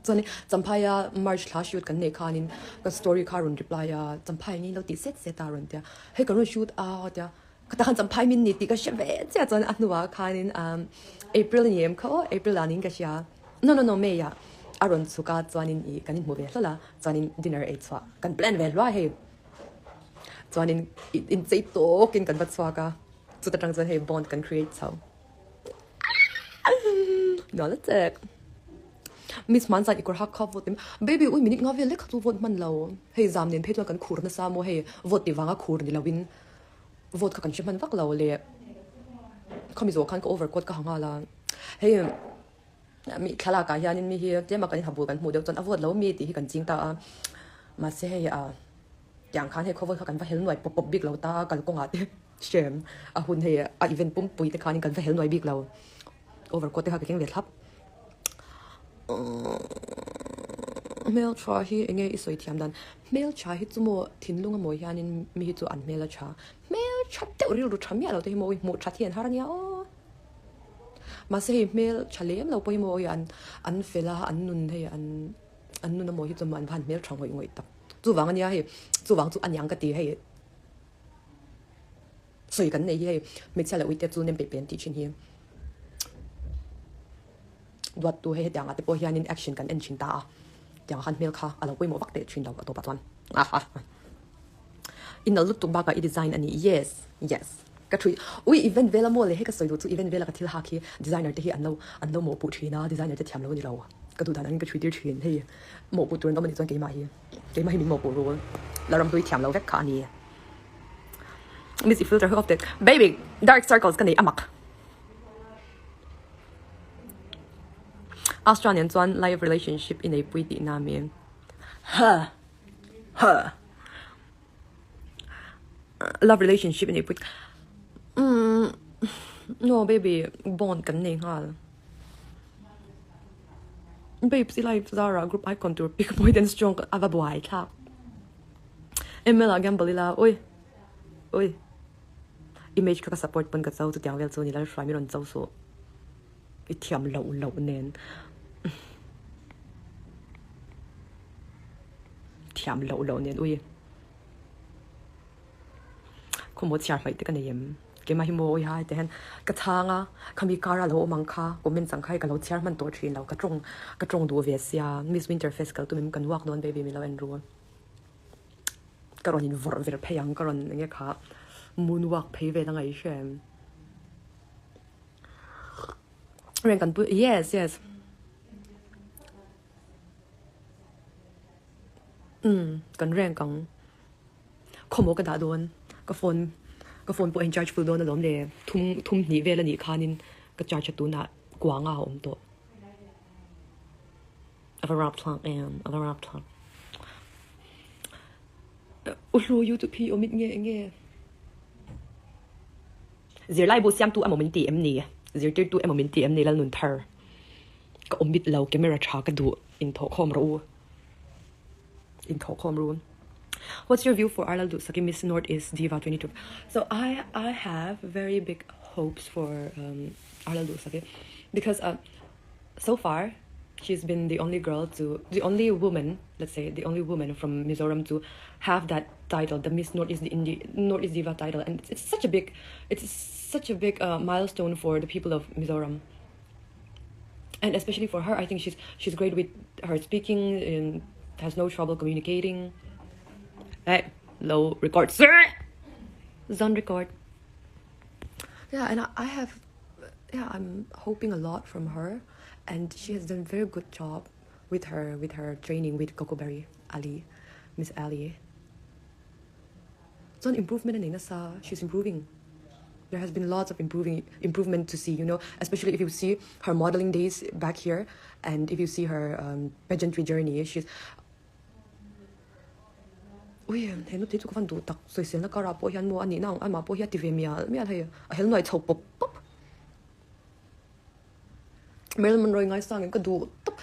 Chuanin Champhaia March thla shoot kan neih khanin ka story kha a rawn reply a, Champhai nge lo tih set set a rawn tia, hei kan rawn shoot a tia, ka takhan Champhai min ni tih ka hre ve chiah chuan a hnuah khanin April ni em kha aw, April ah niin ka hria, no no no May ah a rawn chhuk a chuanin ih kan inhmu ve hlawlh a, chuanin dinner ei chhuah kan plan ve hluai hei, chuanin inchei tawkin kan va chhuak a, chuta tang chuan hei bond kan create chho. Nual a chek. Miss Hmanzan i kawr hak kha vote baby ui minute nga vel lek kha chu vote hman lo. Hei zam nen phei chuan kan khur nasa maw hei vote ti vanga khur ni loin vote kha kan hre hman vak lo le khami zawh khan ka overcoat ka ha nghal a. Hei mi thlalak ah hianin mi hi tlema kan inha bul kan hmuh deuh chuan a vote lo mi tih hi kan ching ta a. Mahse hei a tiang khan hei khawvel kha kan va hel nuai pawp pawp bik lo ta kalkawngah te. Hrem, a hun hei a event pumpui te khanin kan va hel nuai bik lo. Overcoat te kha ka keng ve thlap. Hmeltha hi enge i sawi thiam dan? Hmeltha hi chu maw thinlung a mawi hianin mi hi chu an hmel a tha. Hmeltha deuh rilru tha miah lo te hi maw hmuh that hi an har a nia aw. Mahse hei hmeltha lem lo pawh hi maw an an fel a an nun hei an an nun a mawi hi chu maw an va han hmeltha ngawih ngawih tak. Chuvang a nia hei chuvang chu a niang ka ti hei. Sawi kan nei hi hei hmeichhia leh uite chu nem peih peih an tih thin hi duattu hei hetiang ah te pawh hianin action kan en thin ta a tiang khan hmel kha a lo pawimawh vak teh thin lo a tawpah chuan i nalh lutuk bakah i design a ni yes yes ka thui ui event vel a maw le hei ka sawi duh chu event vela ka thil hak hi designer te hi an lo an lo mawhpuh thin a designer te thiam lo a ni lo ka duh dan angin ka thui tir thin hei mawhpuh tur an awm a nih chuan keimah hi. Keimah hi min mawhpuh ru la ram hlui thiam lo vek kha a ni. Miss i filter hi off teh. Baby dark circles ka nei a mak. Astra nen chuan live relationship i neipui tihna mi. Huh. Huh. Love relationship i neipui. Mm. No baby bond kan nei nghal. Babes i live zara group icon tur pick point and strong a va buai thlak. ML ah gamble ila oi oi image kha ka support pawn ka cho chutiang vel chu ni lal hruai mi rawn cho suh i thiam loh loh nen thiam loh loh nen ui Khawmaw chhiar hmaih te ka nei em? Keimah hi maw awi hai te hian ka chhang a, khami kar a lo awm ang kha comments ang kha hi ka lo chhiar hman tawh thin lo, ka tawng ka tawng duh ve sia, Miss Winter Fest kal tum in kan walk dawn baby min lo en ru. Ka rawn in vawrh ver phei ang ka rawn enge kha moon walk phei vel anga i hria em? Reng kan pu yes yes. Umm kan rank ang. Khawmaw ka dah dawn ka phone ka phone pawh a in charge full dawn alawm le thum thum hnih vel anih khanin ka charge a tunah kuanga a awm tawh a va rapthlak em a va rapthlak u hlu youtube hi awm it nge nge zirlai bu siamtu emaw min ti em ni zirtirtu emaw min ti em ni lalnun thar ka awm it lo camera tha ka duh inthawhkhawm rawh u. Inthawhkhawm run. What's your view for Arlal Duhsaki Miss North East Diva 22? So I I have very big hopes for um, Arlal Duhsaki because uh, so far she's been the only girl to the only woman let's say the only woman from Mizoram to have that title the Miss North East Indi North East Diva title and it's, it's such a big it's such a big uh, milestone for the people of Mizoram and especially for her I think she's she's great with her speaking and has no trouble communicating hey low record sir zone record yeah and I, I have yeah I'm hoping a lot from her and she has done very good job with her with her training with Cocoberry Ali Miss Ali chuan improvement a nei nasa she's improving there has been lots of improving improvement to see you know especially if you see her modeling days back here and if you see her um, pageantry journey she's ui he nu te chu ka van duh tak sawiselna karah pawh hian maw a nihna ang amah pawh hi a ti ve mial mial hei a hel nuai chho pawp pawp Marilyn Monroe ngaisang in ka duh tak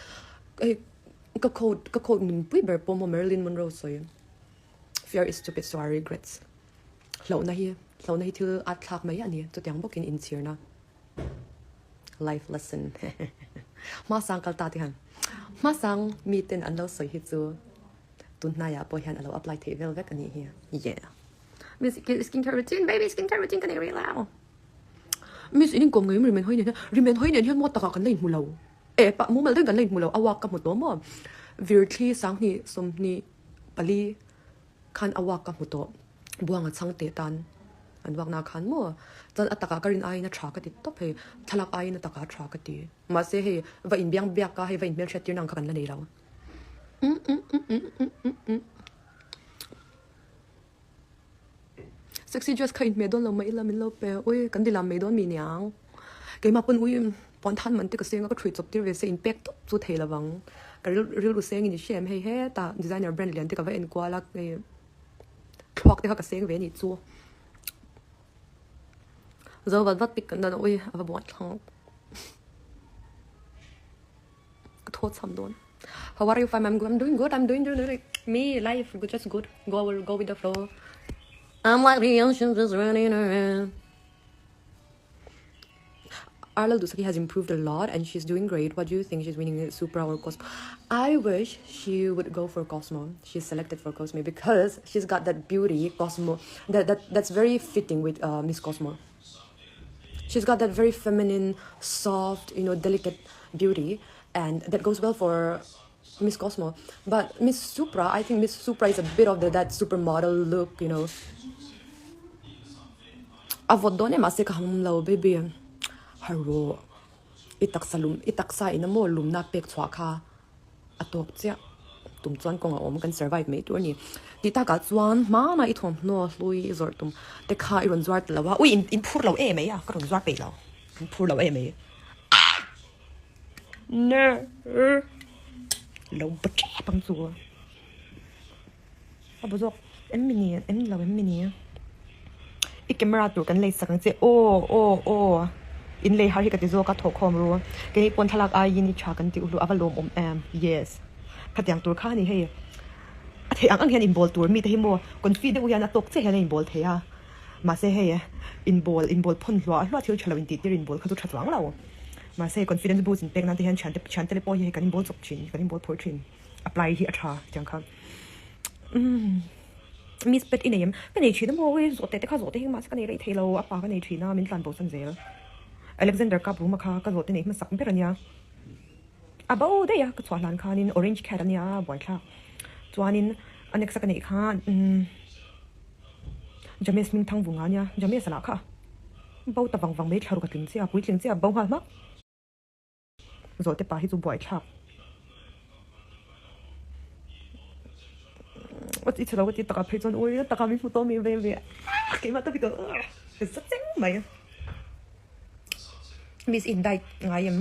hei ka quote ka quote nunpui ber pawh maw Marilyn Monroe sawi Fear is stupid so are regrets. Hlauhna hi hlauhna hi thil at thlak mai a ni chutiang bawkin inchhirna. Life lesson. Hmasang kal ta ti han. Hmasang mi ten an lo sawi hi chu tun hnaiah pawh hian a lo apply theih vel vek a nih hi. Yeah. Miss skincare routine baby skincare routine ka nei rih lo. Miss in inkawm ngei rimen hawi nen hian rimen hawi nen hian maw takah kan la inhmu lo. E pah mumal deuhin kan la inhmu lo a walk ka hmu tawh maw. Virthli 20 24 khan a walk ka hmu tawh. Buanga chhang teh tan an walk na khan maw. Chuan a takah ka rin aiin a tha ka ti tawp hei. Thlalak aiin a takah a tha ka ti. Mahse hei va inbiang biak a hei va inhmelhriat tir na ang kha kan la nei lo. Sexy dress kha inhmeh dawn lo mah ila min lo pe ui kan dilam mai dawn mi niang. Keimah pawn ui puan than man te ka seng a ka thui chawp tir ve se inpek tawp chu thei lovang. Ka rilru seng in i hre em hei hetah designer brand lian te ka va enkual a hei thluak te kha ka seng ve anih chu. Zo vat vat pic kan dan a ui a va buai thlak. Ka thaw cham dawn. How are you fam? I'm, I'm doing good. I'm doing doing me life just good. Go go with the flow. I'm like the ocean just running around. Arla Dusaki has improved a lot and she's doing great. What do you think? She's winning Supra or Cosmo? I wish she would go for Cosmo. She's selected for Cosmo because she's got that beauty, Cosmo. That, that that's very fitting with uh, Miss Cosmo. She's got that very feminine, soft, you know, delicate beauty, and that goes well for Miss Cosmo. But Miss Supra, I think Miss Supra is a bit of the, that supermodel look, you know. A vawt dawn em a se ka ham lo baby. Haro i taksa lum i taksa in a maw lumna pek chhuah kha a tawk chiah tum chuan kawng a awm kan survive mai tur a ni. Tih takah chuan hmanah i thawmhnaw hlui i zawrh tum te kha i rawn zuar ta lo a, ui in phur lo em mai a, ka rawn zuar peih lo, in phur lo em mai. Lo ba tep ang chu. A bu zawk em mi ni em ni lo em mi ni i camera tur kan lei sak ang che aw aw aw in lei har hi ka ti zawk a thawhkhawm ru keini pawn thlalak aiin i tha kan tih ulu a va lawmawm em yes khatiang tur kha a ni hei a theih ang ang hian inbawl tur mite hi maw confi deuh hian a tawk chiah hian a inbawl thei a mahse hei inbawl inbawl phawn hluah hluah thil tha lo intih tir inbawl kha chu tha chuang lo mahse confidence boost inpek nan te hian thiante thiante te pawh hi hei kan inbawl chawp thin kan inbawl phur thin. Apply hi a tha tiang kha umm miss pet i nei em ka nei thin a maw ui zawh teh te kha zawh te hi mahse ka nei rei thei lo a pa ka nei thin a min tlan bo san zel Alexander cup room a kha ka zawh te nei hmasak ber ania a bo daih a ka chhuah hlan khanin orange cat ania buaithlak chuanin a next a ka neih kha umm James hming thang vunga ania James a lah kha bo ta vang vang mai thlaruk a tling chiah a puitling chiah a bo nghal hmak. Zawhte pa hi chu buaithlak i chhe lo ka ti takah phei chuan ui takah min hmu tawh mi ve ve keimah tak hi ka ka za cheng mai miss in diet ngai em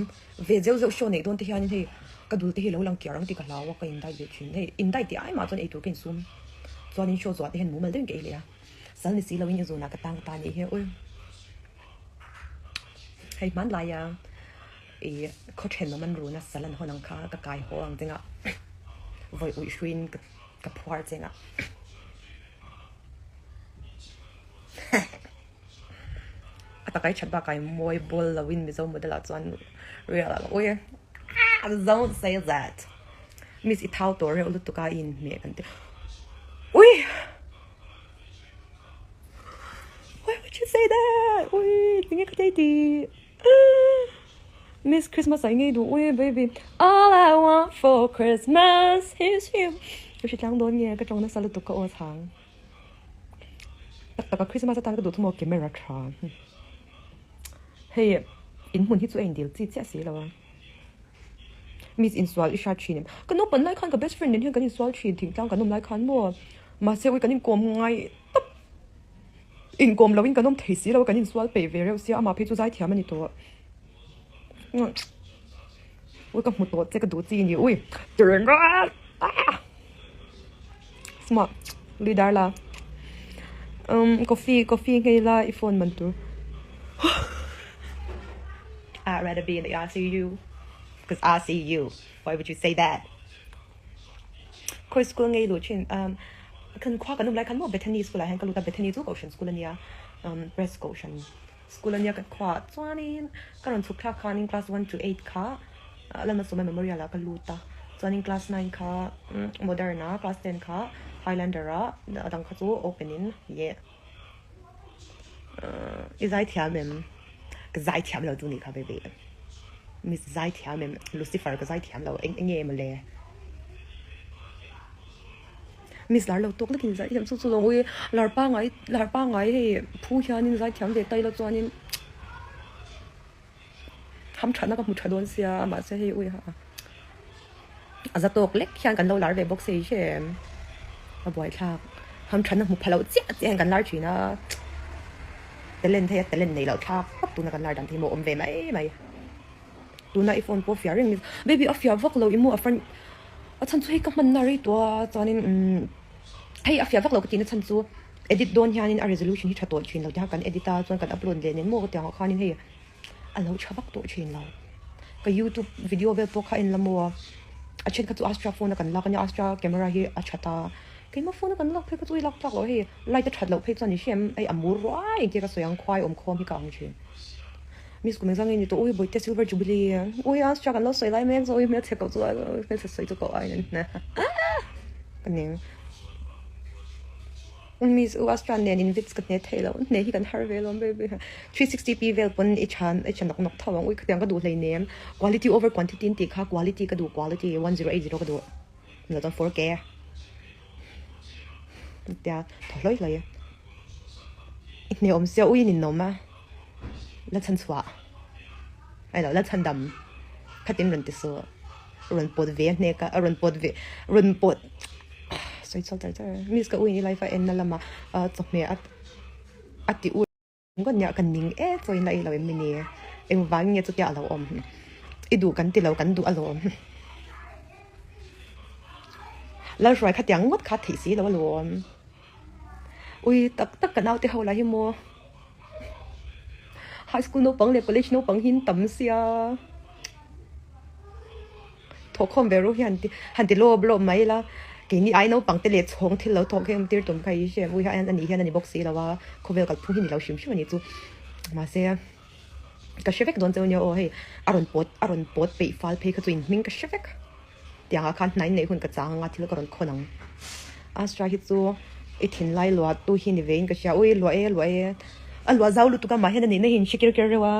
ve zeuh zeuh show neih dawn te hian hei ka dul te hi lo lang kiar ang tih ka hlau a ka in diet ve thin hei in diet tih ai mah chuan eitur ka insum chuanin show zuah te hian mumal deuhin ka ei leh a sal ni si loin i zunah ka tang ta nih hi ui. Hei hmanlaia i khaw thenawm an run a sal an hawn ang kha ka kai haw ang chengah vawi uih hruiin ka phuar chengah a takai that bakah i mawi bawl loin Mizo model ah chuan real ah ui don't say that miss i thau tawh reuh lutuk a i inhmeh kan ti ui. Why would you say that? Ui, tinge ka tei ti. Miss Christmas ai ngei duh ui baby. All I want for Christmas is you. Ka hre tlang dawn nge ka tawng nasa lutuk ka aw chang. Tak taka Christmas atan ka duh thum aw camera tha. Hei in hmun hi chu a indil chi chiah si lo a. Miss insual i hrat thin em? Ka naupan lai khan ka best friend nen hian kan insual thin thingtlang kan awm lai khan maw. Mahse ui kan inkawm ngai tawp inkawm loin kan awm thei si lo a kan insual peih ve reuh sia amah phei chu zaithiam a ni tawh. Ui ka hmu tawh che ka duh chi ni ui Smart leader la um coffee coffee nghei la i phone man tur I'd rather be in the ICU because I see you why would you say that Khawi school ngei luh thin um kan khua kan awm lai khan maw Bethany school ah hian ka lut a Bethany chu kohhran school a nia um press kohhran. School ania kan khuaah chuanin ka rawn chhuk thlak khanin class 1 to 8 kha Lalmasawma Memorial ah ka lut a, chuanin class 9 kha Modern ah, class 10 kha Highlander ah, a dang kha chu open in ye. I zai thiam em? Ka zai thiam lo chu ni kha baby. Miss zai thiam em? Lucifer ka zai thiam lo eng enge mawle. Miss lar lo tawk lekin zai thiam chu chu lo ui lar pangai lar pangai hei phu hianin zai thiam ve tai lo chuanin ham thatna ka hmu tha dawn sia mahse hei ui ha a za tawk lek hian kan lo lar ve bawk si hi em a buaithlak ham thatna hmu pha loh chiah chiah hian kan lar thin a talent hei a talent nei loh thlak tawp tuna kan lar dan te hi maw awm ve mai mai. Tuna i phone pawh fiah reng ni baby a fiah vak lo i maw a front a chhan chu hei ka hmanna rei tawh a chuanin umm hei a fiah vak lo ka tihna chhan chu edit dawn hianin a resolution hi tha tawh thin lo tiha kan edit a chuan kan upload leh nen maw ka tiang ah khanin hei a lo tha vak tawh thin lo ka youtube video vel pawh kha a en la maw a then kha chu astra phone a kan lak ania astra camera hi a tha ta keimah phone a kan lak phei kha chu i lak tlak loh hei light a that loh phei chuan i hriam hei a mur ruai engtia ka sawi ang khuai awm khawm hi ka ang thin. Miss kum engzang nge ni tawh ui bawihte silver jubilee ui a struggle lo sawi lai mek chu ui hmelchhe koh chu ui hmelchhe sawi chu koh ai nen ka ning Miss u Astra nen in vits ka hne thei lo hne hi kan har ve lawm baby 360p vel pawn i chan i chan nawk nawk tho ang ui khatiang ka duh hlei nem quality over quantity an tih kha quality ka duh quality 1080 ka duh lo chuan 4k tia thaw hlawi hlawi i hne awm sia ui in awm a la chhan chhuah ai lo la chhan dam khatin rawn ti suh rawn pawt ve a hnek a rawn pawt ve rawn pawt sawi chhuak char char miss ka ui in i life a en na lamah chawhmeh a a ti ur ngawt nia ka ning e chaw in la ei lo em ni engvangin nge chutia a lo awm i duh kan ti lo kan duh alawm Lalhruai khatiang ngawt kha theih si lo alawm. Ui tak tak ka naute ho lah hi maw high school naupang leh college naupang hi an tam sia thawhkhawm ve ru hian han ti lawp lawp mai ila keini ai naupang te leh chhawng thil lo thawk hi awm tir tum kha i hria ui hian ani hian ani bawk si lo a khawvel kalphung hi ni lo hrim hrim ani chu mahse ka hre vek dawn cheu nia aw hei a rawn pawt a rawn pawt peih fal phei kha chu in hming ka hre vek. Tiangah khan hnai neih hun ka chang anga thil ka rawn khawn ang. Astra hi chu i thinlai luah tu hi ni vein ka hria. Ui luah e luah e. A luah zau lutuk a mah hian a nihna hi in hre ker ker reuh a.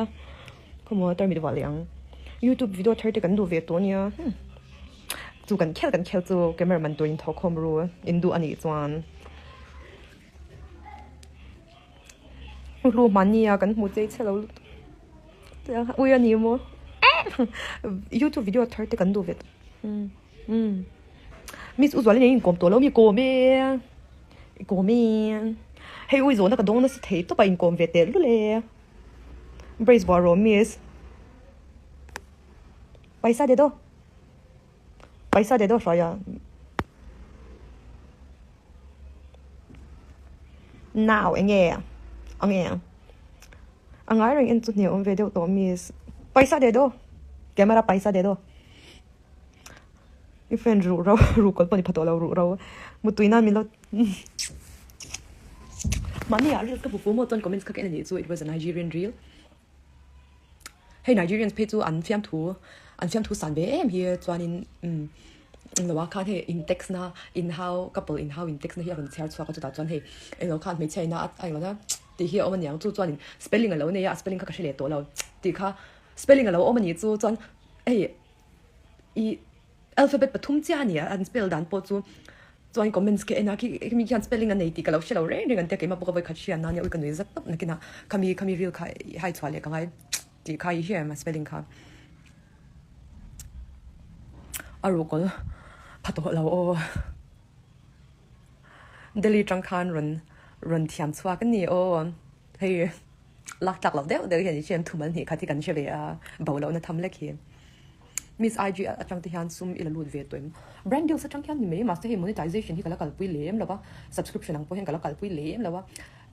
Khawmaw tarmit vuah leh ang. Youtube video thar te kan duh ve tawh ania. Chu kan khel kan khel chu camera man tur in thaw khawm ru in duh a nih chuan. Hlu hmani a kan hmu chei chhe lo lutuk. Ui a ni maw? YouTube video thar te kan duh ve tawh. Umm. Miss u zualin in inkawm tawh lo mi kawm e. Kawm e. Hei ui zawhna ka dawng nasa thei tawp a inkawm ve teh lul e. Brace buah rawh miss. Paisa de do. Paisa de do hruai a. Nau enge ang e a ngai reng en chu hne awm ve deuh tawh miss paisa de do camera paisa de do i friend ruh ro ruh kawl pawh ni pha tawh lo ruh ro mutui nan min lo mahni ah reel ka hmu fu maw chuan comments kha ka en a nih chu it was a Nigerian reel Hei Nigerians phei chu an fiamthu an fiamthu san ve em hi chuanin umm englo ah khan hei in text na in hau couple in hau in text na hi a rawn chhiar chhuak a chutah chuan hei englo khan hmeichhia ina a englo na tih hi a awm aniang chu chuanin spelling a lo nei a a spelling kha ka hre leh tawh lo tih kha spelling a lo awm anih chu chuan hei ih Alphabet pathum chiah a ni a, an spell dan pawh chu chuan comments khi a en a, khi khimi khian spelling a nei tih ka lo hre lo reng reng an tia keimah pawh ka vawikhat hriat nan nia ui ka nui zat tawp nakin a khami khami ril kha i hai chhuah leh ka ngai tih kha i hria em a spelling kha a ruhkawl pha tawh lo aw Delhi tang khan rawn rawn thiam chhuak a ni aw hei lak tlak loh deuh deuh hian i hriat thumal hnih khat hi kan hre ve a bo lohna tham lek hi. Miss IG atang te hian sum i la lut ve tawh em? Brand deals atang hian ni mai mahse hei monetization hi ka la kalpui lem lo va, subscription ang pawh hian ka la kalpui lem lo a,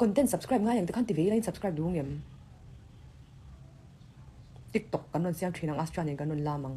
content subscribe ngai ang te khan ti ve ila in subscribe duh ngem? TikTok kan rawn siam thin ang Astra nen kan rawn lam ang.